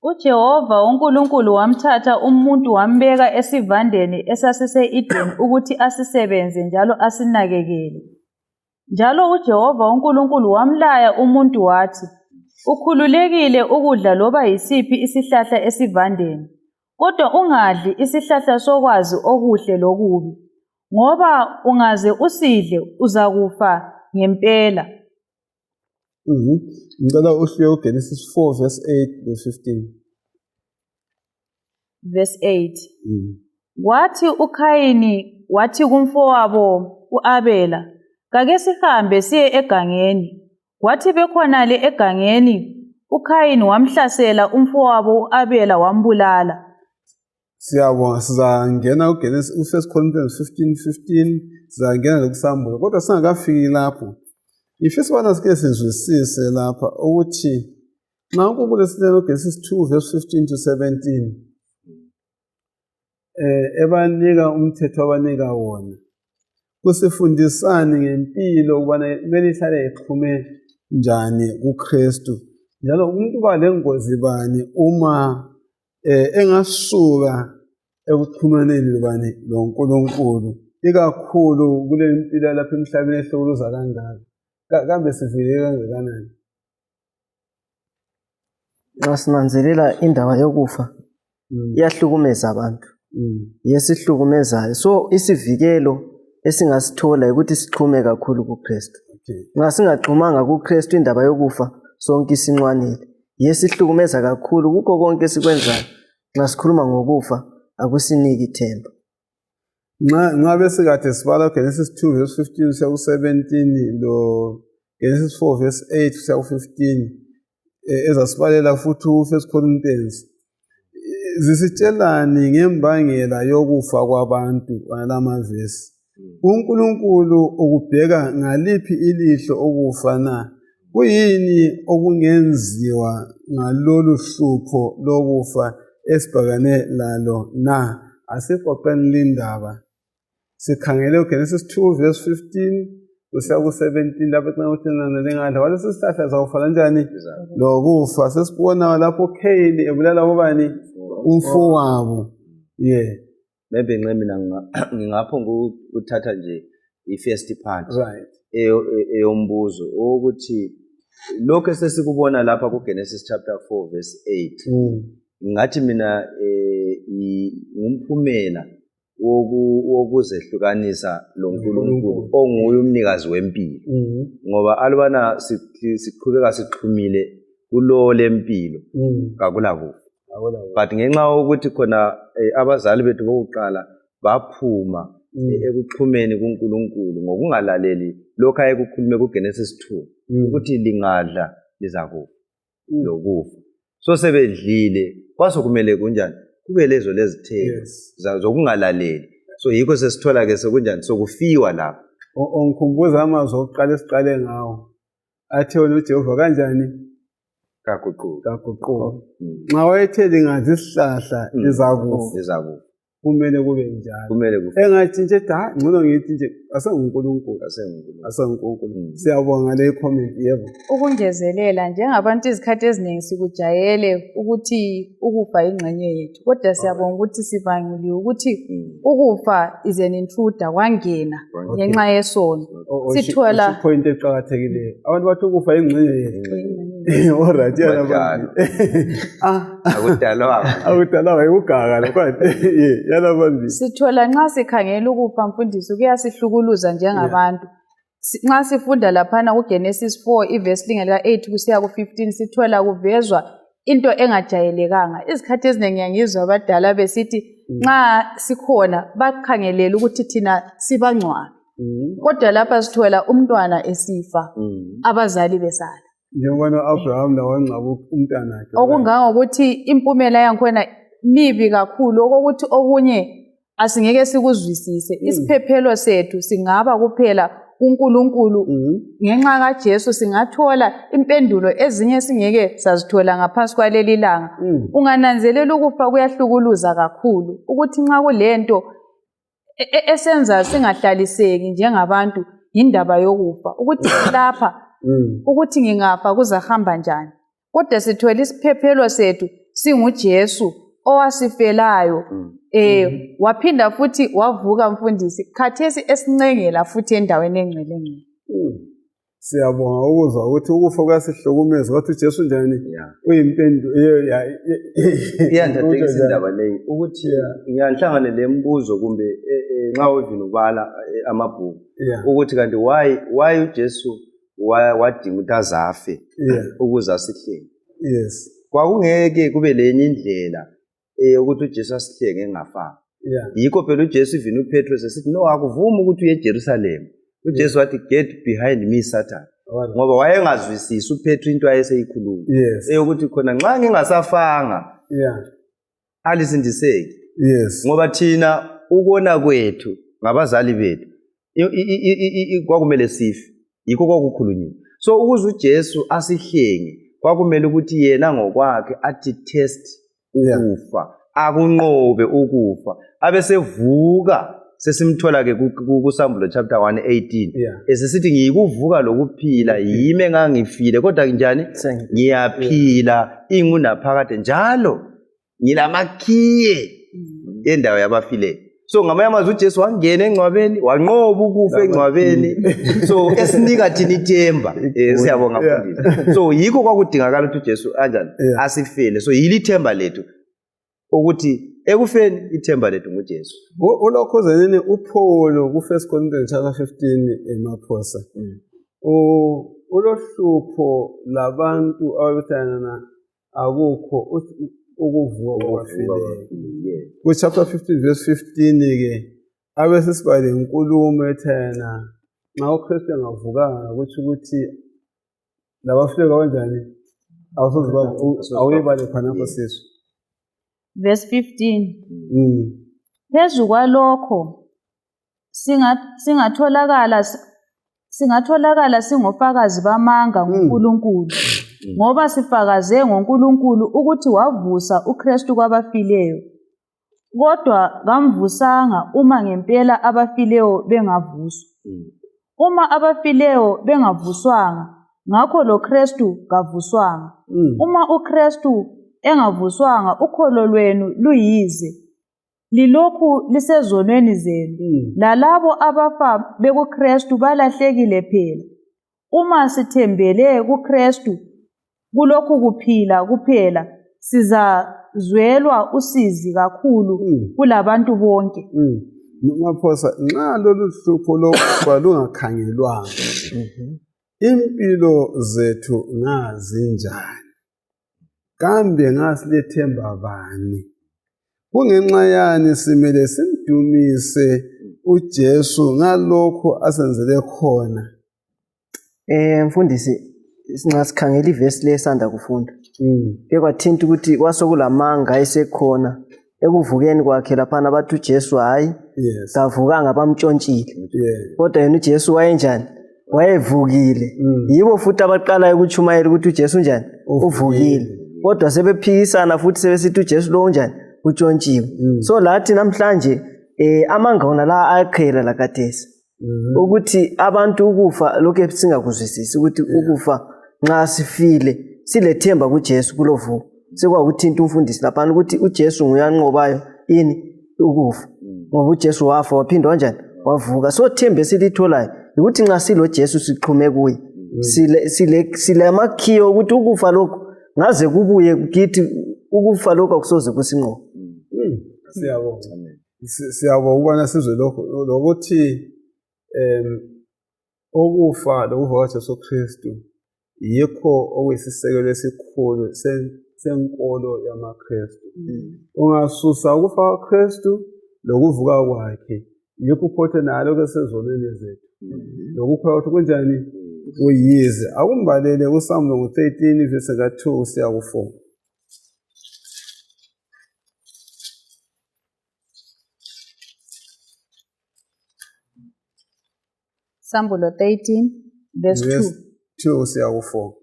UJehova uNkulunkulu wamthatha umuntu wambeka esivandeni esasise-Edeni ukuthi asisebenze njalo asinakekele. Njalo uJehova uNkulunkulu wamlaya umuntu wathi, Ukhululekile ukudla loba yisiphi isihlahla esivandeni, kodwa ungadli isihlahla sokwazi okuhle lokubi, ngoba ungaze usidle uzakufa ngempela. Ngicela uhleke uGenesis 4 verse 8 no 15. Verse 8. Kwathi uKhayini wathi kumfowabo uAbela, Kake sihambe siye egangeni. Kwathi bekhonale egangeni, uKhayini wamhlasela umfowabo uAbela wambulala. Siyabonga, sizangena kuGenesis u-First Corinthians 15 15, sizangena lokusambulo, kodwa singakafiki lapho. Ngifisa ukubana sike sizwisise lapha ukuthi nxa uNkulunkulu esilela uGenesis 2 verse 15 to 17 ebanika umthetho abanika wona, kusifundisani ngempilo ukubana kumele ihlale ixhume njani kuKristu, njalo umuntu uba lengozi bani uma engasuka ekuxhumaneni lobani loNkulunkulu, ikakhulu kule mpilo yalapha emhlabeni ehlukuluza kangaka. Kambe sivikeleke kangakanani? Nxa sinanzelela indaba yokufa iyahlukumeza abantu, yesihlukumezayo. So isivikelo esingasithola ukuthi sixhume kakhulu kuKristu. Nxa singaxhumanga kuKristu, indaba yokufa sonke isinxwanile. Yesihlukumeza kakhulu kukho konke esikwenzayo. Nxa sikhuluma ngokufa akusiniki ithemba. Nxa besikade sibala Genesis 2 verse 15 kusiya ku-17 lo Genesis 4 verse 8 kusiya ku-15, ezasibalela futhi u-First Corinthians, zisitshelani ngembangela yokufa kwabantu ngalamavesi? uNkulunkulu ukubheka ngaliphi ilihlo ukufa na? Kuyini okungenziwa ngalolu hlupho lokufa esibhekane lalo na? Asiqoqeni lindaba. Sikhangele uGenesis 2 verse 15 kusiya ku-17 lapho ecina ukuthi nina lingadla kwalesi sihlahla zawufa kanjani lokufa. Sesibona lapho uKhayini ebulala ubani? Umfowabo. Yeah. Maybe nxe mina ngingapho ngikuthatha nje i-first part eyombuzo ukuthi lokho esesikubona lapha kuGenesis chapter 4 verse 8, ngathi mina ngumphumela wokuzehlukanisa loNkulunkulu onguye umnikazi wempilo, ngoba alubana siqhubeka sixhumile kulo lempilo kakulakufa. But ngenxa yokuthi khona abazali bethu bokuqala baphuma ekuxhumeni kuNkulunkulu ngokungalaleli lokho ayekukhulume kuGenesis 2 ukuthi lingadla lizakufa lokufa. So sebedlile kwasokumele kunjani kube lezo lezithelo zokungalaleli. So yikho sesithola ke sekunjani sokufiwa lapho. Ongikhumbuza amazwi okuqala esiqale ngawo athe wena uJehova kanjani? Kaguquki. Kaguquki. Nxa wayethe lingadla isihlahla lizakufa. Kumele kube njalo. Kumele kufe. Engatshintshe ethi hayi ngcono ngithi nje asenguNkulunkulu. AsenguNkulunkulu. Siyabonga le comment, yebo. Ukungezelela njengabantu izikhathi eziningi sikujayele ukuthi ukufa ingxenye yethu, kodwa siyabonga ukuthi sibanguliwe ukuthi ukufa is an intruder, kwangena ngenxa yesono. Sithola point eqakathekileyo. Abantu bathi ukufa ingxenye yethu. Alright, yana bambili. Akudalwanga. Akudalwanga ikuganga lokho. Yana bambili. Sithola nxa sikhangela ukufa mfundisi kuyasihlukuluza njengabantu. Nxa sifunda laphana kuGenesis 4 ivesi linge lika 8 kusiya ku-15 sithola kuvezwa into engajayelekanga. Izikhathi eziningi ngiyangizwa abadala besithi nxa sikhona bakhangelele ukuthi thina sibangcwabe. Kodwa lapha sithola umntwana esifa, abazali besala. Njengoba no-Abraham lawangcwaba umntanakhe. Okungangokuthi impumela yankhona mibi kakhulu, okokuthi okunye asingeke sikuzwisise. Isiphephelo sethu singaba kuphela kuNkulunkulu. Ngenxa kaJesu singathola impendulo ezinye singeke sazithola ngaphansi kwaleli langa. Ungananzelela ukufa kuyahlukuluza kakhulu, ukuthi nxa kulento esenza singahlaliseki njengabantu yindaba yokufa, ukuthi lapha ukuthi ngingafa kuzahamba njani. Kodwa sithwele isiphephelo sethu singuJesu owasifelayo, waphinda futhi wavuka mfundisi, khathesi esincengela futhi endaweni engcwele ngcwele. Siyabonga ukuzwa ukuthi ukufa kuyasihlukumeza, kodwa uJesu njani uyimpendulo. Iyangidadekisa indaba leyi, ukuthi ngiyanhlangane le mbuzo kumbe nxa uvina ubala amabhuku, ukuthi kanti why uJesu wadinga ukuthi azafe ukuze asihlenge. Kwakungeke kube lenye indlela yokuthi uJesu asihlenge engafanga. Yikho phela uJesu even uPetro sesithi no, akuvumi ukuthi uye eJerusalema. uJesu wathi get behind me Satan, ngoba wayengazwisisi uPetro into ayeseyikhuluma, eyokuthi khona nxa ngingasafanga alisindiseki. Ngoba thina ukona kwethu ngabazali bethu kwakumele sife, yikho kwakukhulunyiwe. So ukuze uJesu asihlenge kwakumele ukuthi yena ngokwakhe athi test ukufa, akunqobe ukufa, abesevuka. Sesimthola ke kuSambulo chapter 1:18 esisithi ngiyikuvuka lokuphila, yimi engangifile kodwa njani ngiyaphila ingunaphakade, njalo ngilamakhiye endawo yabafileyo. So ngamanye amazwi uJesu wangena engcwabeni, wanqoba ukufa engcwabeni, so esinika thina ithemba. Siyabonga mfundisi. So yikho kwakudingakala ukuthi uJesu anjani asifele. So yili ithemba lethu, ukuthi ekufeni ithemba lethu nguJesu. Ulokhuzenini uPaul ku-1 Corinthians chapter 15 eMaphosa. Ulohlupho labantu ababehlangana akukho ukuvuka kwabafileyo. Ku-chapter 15 verse 15 ke abesesiba lenkulumo ethena nxa uKristu engavukanga kutsho ukuthi labafileyo kanjani awusoze awuyibale khonapho sisu. Verse 15. Phezu kwalokho singatholakala singofakazi bamanga ngoNkulunkulu, ngoba sifakaze ngoNkulunkulu ukuthi wavusa uKristu kwabafileyo, kodwa kamvusanga uma ngempela abafileyo bengavuswa. Uma abafileyo bengavuswanga, ngakho lo Kristu kavuswanga. Uma uKristu engavuswanga, ukholo lwenu luyize, lilokhu lisezonweni zenu. Lalabo abafa bekuKristu balahlekile phela. Uma sithembele kuKristu kulokhu kuphila kuphela, sizazwelwa usizi kakhulu kulabantu bonke. Maphosa, nxa lolu hlupho lokufa lungakhangelwanga, impilo zethu ngazinjani? Kambe ngasilethemba bani? Kungenxa yani simele simdumise uJesu ngalokho asenzele khona? Mfundisi, nxa sikhangela ivesi le esanda kufunda, ke kwathinta ukuthi kwasokulamanga esekhona ekuvukeni kwakhe laphana, bathi uJesu hayi kavukanga, bamtshontshile. Kodwa yena uJesu wayenjani? Wayevukile. Yibo futhi abaqalayo ukutshumayela ukuthi uJesu unjani? Uvukile. Kodwa sebephikisana futhi sebesithi uJesu lo unjani? Utshontshiwe. So lathi namhlanje amanga wona la ayaqhela lakathesi, ukuthi abantu ukufa lokhu singakuzwisisi, ukuthi ukufa nxa sifile silethemba kuJesu kulovuko. Sekwakuthinta umfundisi laphana ukuthi uJesu nguye anqobayo ini ukufa, ngoba uJesu wafa waphinda kanjani wavuka. So themba esilitholayo ukuthi nxa silo Jesu sixhume kuye, silamakhiyo ukuthi ukufa lokhu ngaze kubuye kithi, ukufa lokhu akusoze kusinqobe. Siyabonga. Siyabonga ukubana sizwe lokhu, lokuthi ukufa lokuvuka kwaJesu Kristu yikho okuyisisekelo esikhulu senkolo yamaKristu. Ungasusa ukufa kwaKristu lokuvuka kwakhe, yikho uphothe nalo ke sezonweni zethu. Lokukholwa ukuthi kunjani kuyize. Akumbalele uSamuel ngo-13 verse ka-2 kusiya ku-4. Sambulo 13 verse 2. 2 kusiya ku-4.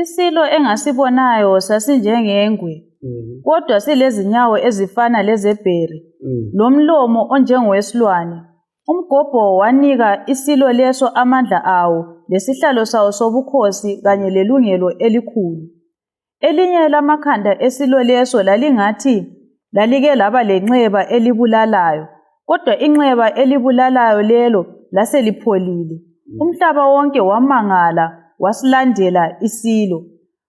Isilo engasibonayo sasinjengengwe, kodwa silezinyawo ezifana lezebhere, lomlomo onjengowesilwane. Umgobho wanika isilo leso amandla awo lesihlalo sawo sobukhosi kanye lelungelo elikhulu. Elinye lamakhanda esilo leso lalingathi lalike laba lenxeba elibulalayo, kodwa inxeba elibulalayo lelo laselipholile. Umhlaba wonke wamangala wasilandela isilo.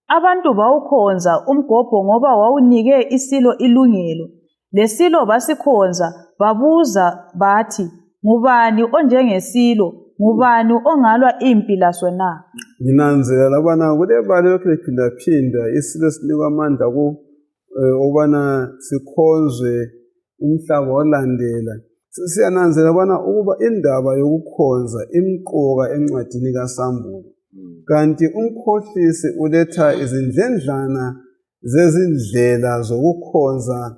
Abantu bawukhonza umgobho ngoba wawunike isilo ilungelo. Lesilo basikhonza babuza bathi, Ngubani onjengesilo? Ngubani ongalwa impi laso na? Nginanzelela ukubana kulebala elokhu liphindaphinda isilo sinikwa amandla ukubana sikhonzwe umhlaba walandela. Siyananzelela ukubana ukuba indaba yokukhonza imqoka encwadini kaSambulo. Kanti umkhohlisi uletha izindlendlana zezindlela zokukhonza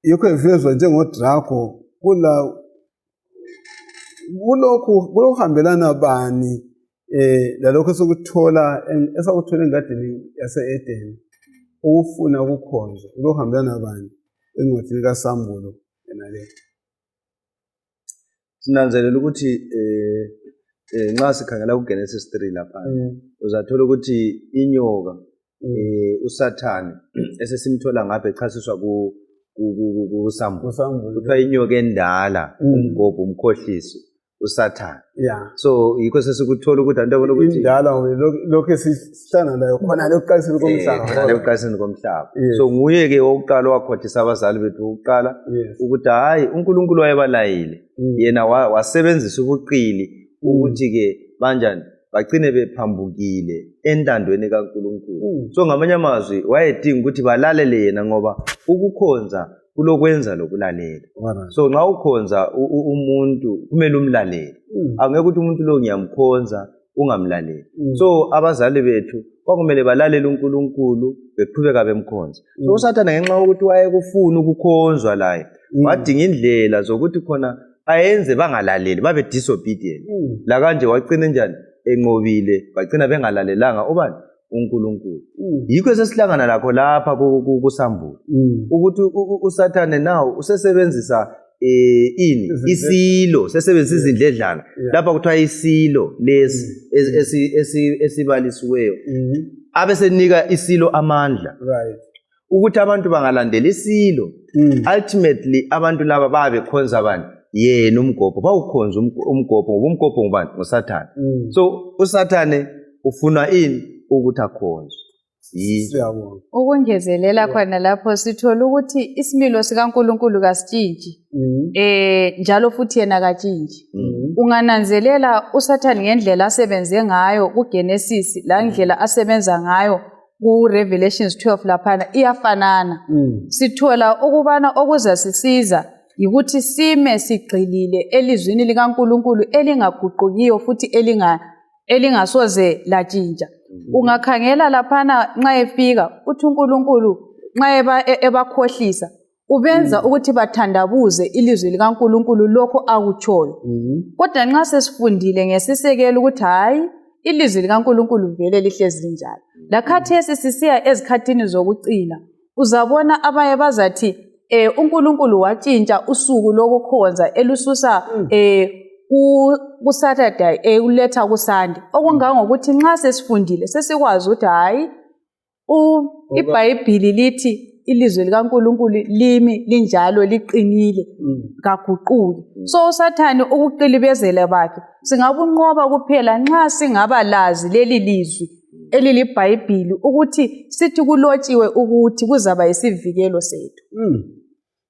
yikho evezwa njengodrago kula kulokhu kulokuhambelana bani lalokhu esokuthola esakuthola engadini yase-Edeni ukufuna ukukhonzwa kulokuhambelana bani encwadini kaSambulo yena le. Sinanzelela ukuthi nxa sikhangela kuGenesis 3 lapha uzathola ukuthi inyoka uSathane esesimthola ngapha echasiswa kuSambulo kuthiwa inyoka endala umgobho umkhohlisi uSathane. So yikho sesikuthola ukuthi antu abona ukuthi indala lokho esihlangana layo khona ekuqaliseni komhlaba. Khona ekuqaliseni komhlaba. So nguye ke wokuqala owakhohlisa abazali bethu wokuqala ukuthi hayi uNkulunkulu wayebalayile. Yena wasebenzisa ubuqili ukuthi ke banjani bagcine bephambukile entandweni kaNkulunkulu. So ngamanye amazwi wayedinga ukuthi balalele yena ngoba ukukhonza kulokwenza lokulalela. So nxa ukhonza umuntu kumele umlalele. Angeke ukuthi umuntu lo ngiyamkhonza ungamlaleli. So abazali bethu kwakumele balalele uNkulunkulu beqhubeka bemkhonza. So uSathane ngenxa yokuthi wayekufuna ukukhonzwa laye wadinga indlela zokuthi khona ayenze bangalaleli babe disobedient. La kanje wagcina njani enqobile bagcina bengalalelanga ubani uNkulunkulu. Yikho esesihlangana lakho lapha kuSambulo ukuthi uSathane nawo usesebenzisa ini isilo, sesebenzisa izindledlana. Lapha kuthiwa isilo lesi esibalisiweyo abesenika isilo amandla ukuthi abantu bangalandela isilo. Ultimately abantu laba babekhonza bani? Yena umgobho. Bawukhonza umgobho ngoba umgobho ngubani? NguSathane. So uSathane ufuna ini? Ukuthi akhonzwe. Siyabonga. Ukungezelela khona lapho sithola ukuthi isimilo sikaNkulunkulu kasitshintshi. Njalo futhi yena katshintshi. Ungananzelela uSathane ngendlela asebenze ngayo kuGenesis la ndlela asebenza ngayo ku-Revelations 12 laphana iyafanana. Sithola ukubana okuzasisiza yikuthi sime sigxilile elizwini likaNkulunkulu elingaguqukiyo futhi elingasoze latshintsha. Ungakhangela laphana nxa efika uthi uNkulunkulu nxa ebakhohlisa ubenza ukuthi bathandabuze ilizwi likaNkulunkulu lokho akutshoyo. Kodwa nxa sesifundile ngesisekelo ukuthi hayi ilizwi likaNkulunkulu vele lihlezi linjalo. Lakhathesi sisiya ezikhathini zokucina uzabona abanye bazathi uNkulunkulu watshintsha usuku lokukhonza elususa ku-Saturday uletha ku-Sunday. Okungangokuthi nxa sesifundile sesikwazi ukuthi hayi iBhayibhili lithi ilizwi likaNkulunkulu limi linjalo liqinile kaguquki. So uSathane ukuqilibezela bakhe singabunqoba kuphela nxa singaba lazi leli lizwi eliliBhayibhili ukuthi sithi kulotshiwe ukuthi kuzaba yisivikelo sethu.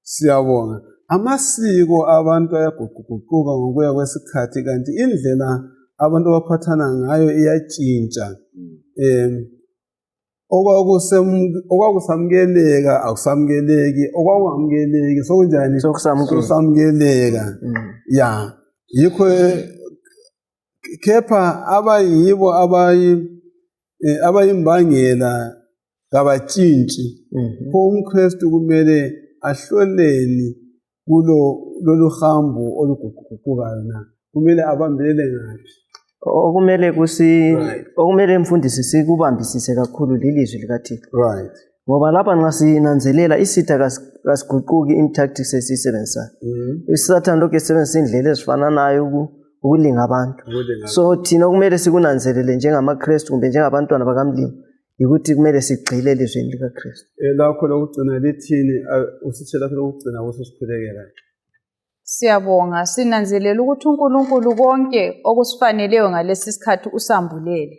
Siyabonga. Amasiko abantu ayaguquguquka ngokuya kwesikhathi kanti indlela abantu abaphathana ngayo iyatshintsha. Okwakusamukeleka akusamukeleki, okwakungamukeleki sokunjani? Sokusamukeleka. Ya, yikho kepha abayibo abayimbangela kabatshintshi. Pho umKristu kumele ahloleni kulo lolu hambo oluguquguqukayo na? Kumele abambelele ngaphi? Okumele kusi okumele mfundisi sikubambisise kakhulu lilizwi likaThixo. Right. Ngoba lapha nxa sinanzelela isitha kasiguquki in-tactics esiyisebenzisayo. Isathane lokhu esebenzisa indlela ezifananayo ukulinga abantu. So thina okumele sikunanzelele njengamaKristu kumbe njengabantwana bakaMlimu yikuthi kumele sigxile elizwini likaKristu. Elakho lokugcina lithini? Usitshela lakho lokugcina kususikhulekela. Siyabonga, sinanzelela ukuthi uNkulunkulu konke okusifaneleyo ngalesi sikhathi usambulele.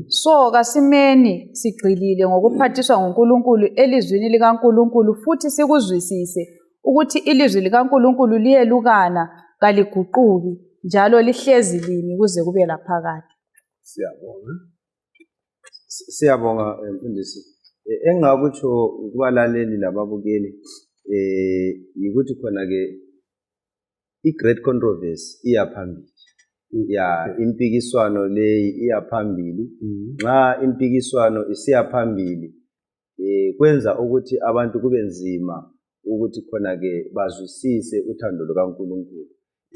So kasimeni sigxilile ngokuphathiswa nguNkulunkulu elizwini likaNkulunkulu futhi sikuzwisise ukuthi ilizwi likaNkulunkulu liyelukana kaliguquki njalo lihlezi limi kuze kube laphakade. Siyabonga. Siyabonga mfundisi. Engingakutsho kubalaleli lababukeli yikuthi khona ke i-great controversy iya phambili. Ya, impikiswano leyi iya phambili. Nxa impikiswano isiya phambili kwenza ukuthi abantu kube nzima ukuthi khona ke bazwisise uthando lukaNkulunkulu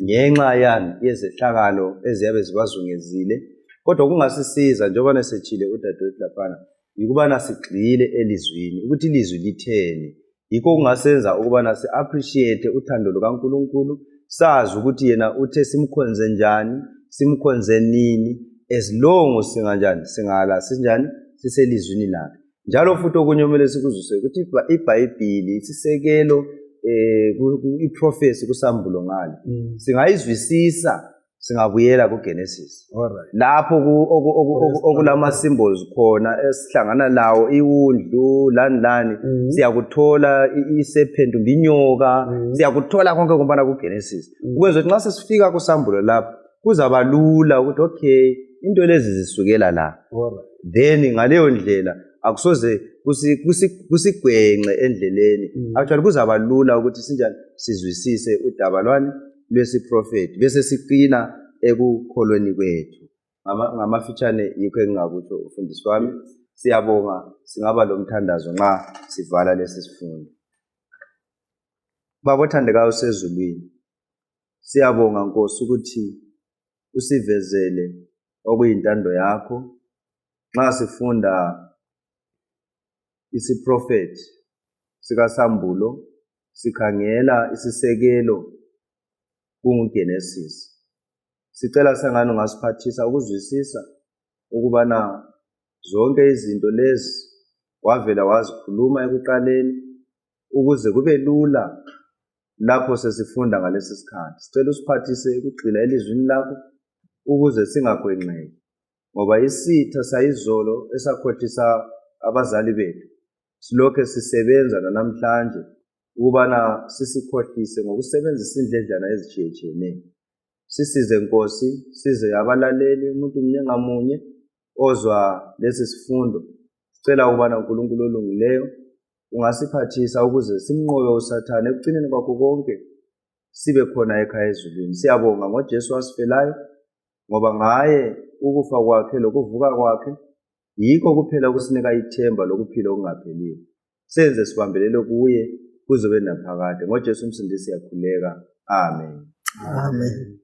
ngenxa yani yezehlakalo eziyabe zibazungezile. Kodwa kungasisiza njengoba setshile udadewethu laphana yikubana sigxile elizwini, ukuthi ilizwi litheni. Yikho kungasenza ukubana si-appreciate uthando lukaNkulunkulu, sazi ukuthi yena uthe simkhonze njani, simkhonze nini, as long singanjani, singala sinjani, siselizwini lakhe. Njalo futhi okunye okumele sikuzwise ukuthi iBhayibhili isisekelo i-prophecy kusambulo ngale. Singayizwisisa singabuyela kuGenesis. Lapho okulama symbols khona esihlangana lawo, iwundlu lani lani, siyakuthola i-serpent kumbe inyoka, siyakuthola konke kumbana kuGenesis. Ukwenza ukuthi nxa sesifika kusambulo lapho kuzaba lula ukuthi okay, into lezi zisukela la. Then ngaleyo ndlela akusoze kusigwenxe endleleni. Actually kuzaba lula ukuthi sinjani sizwisise udaba lwani lwesiprofethi bese siqina ekukholweni kwethu. Ngamafitshane yikho engingakutsho mfundisi wami. Siyabonga, singaba lomthandazo nxa sivala lesi sifundo. Baba othandekayo osezulwini, siyabonga Nkosi ukuthi usivezele okuyintando yakho nxa sifunda isiprofethi sikaSambulo, sikhangela isisekelo kunguGenesis. Sicela sengani ungasiphathisa ukuzwisisa ukubana zonke izinto lezi wavela wazikhuluma ekuqaleni ukuze kube lula lapho sesifunda ngalesi sikhathi. Sicela usiphathise ukugxila elizwini lakho ukuze singagwenxeki, ngoba isitha sayizolo esakhohlisa abazali bethu silokhe sisebenza namhlanje ukubana sisikhohlise ngokusebenzisa indledlana ezitshiyetshiyeneyo. Sisize Nkosi, size abalaleli, umuntu munye ngamunye ozwa lesi sifundo. Sicela ukubana uNkulunkulu olungileyo ungasiphathisa ukuze simnqobe uSathane ekucineni kwakho konke, sibe khona ekhaya ezulwini. Siyabonga ngoJesu wasifelayo, ngoba ngaye ukufa kwakhe lokuvuka kwakhe yikho kuphela okusinika ithemba lokuphila okungapheliyo. Senze sibambelele kuye kuze kube naphakade. NgoJesu umsindisi siyakhuleka. Amen. Amen.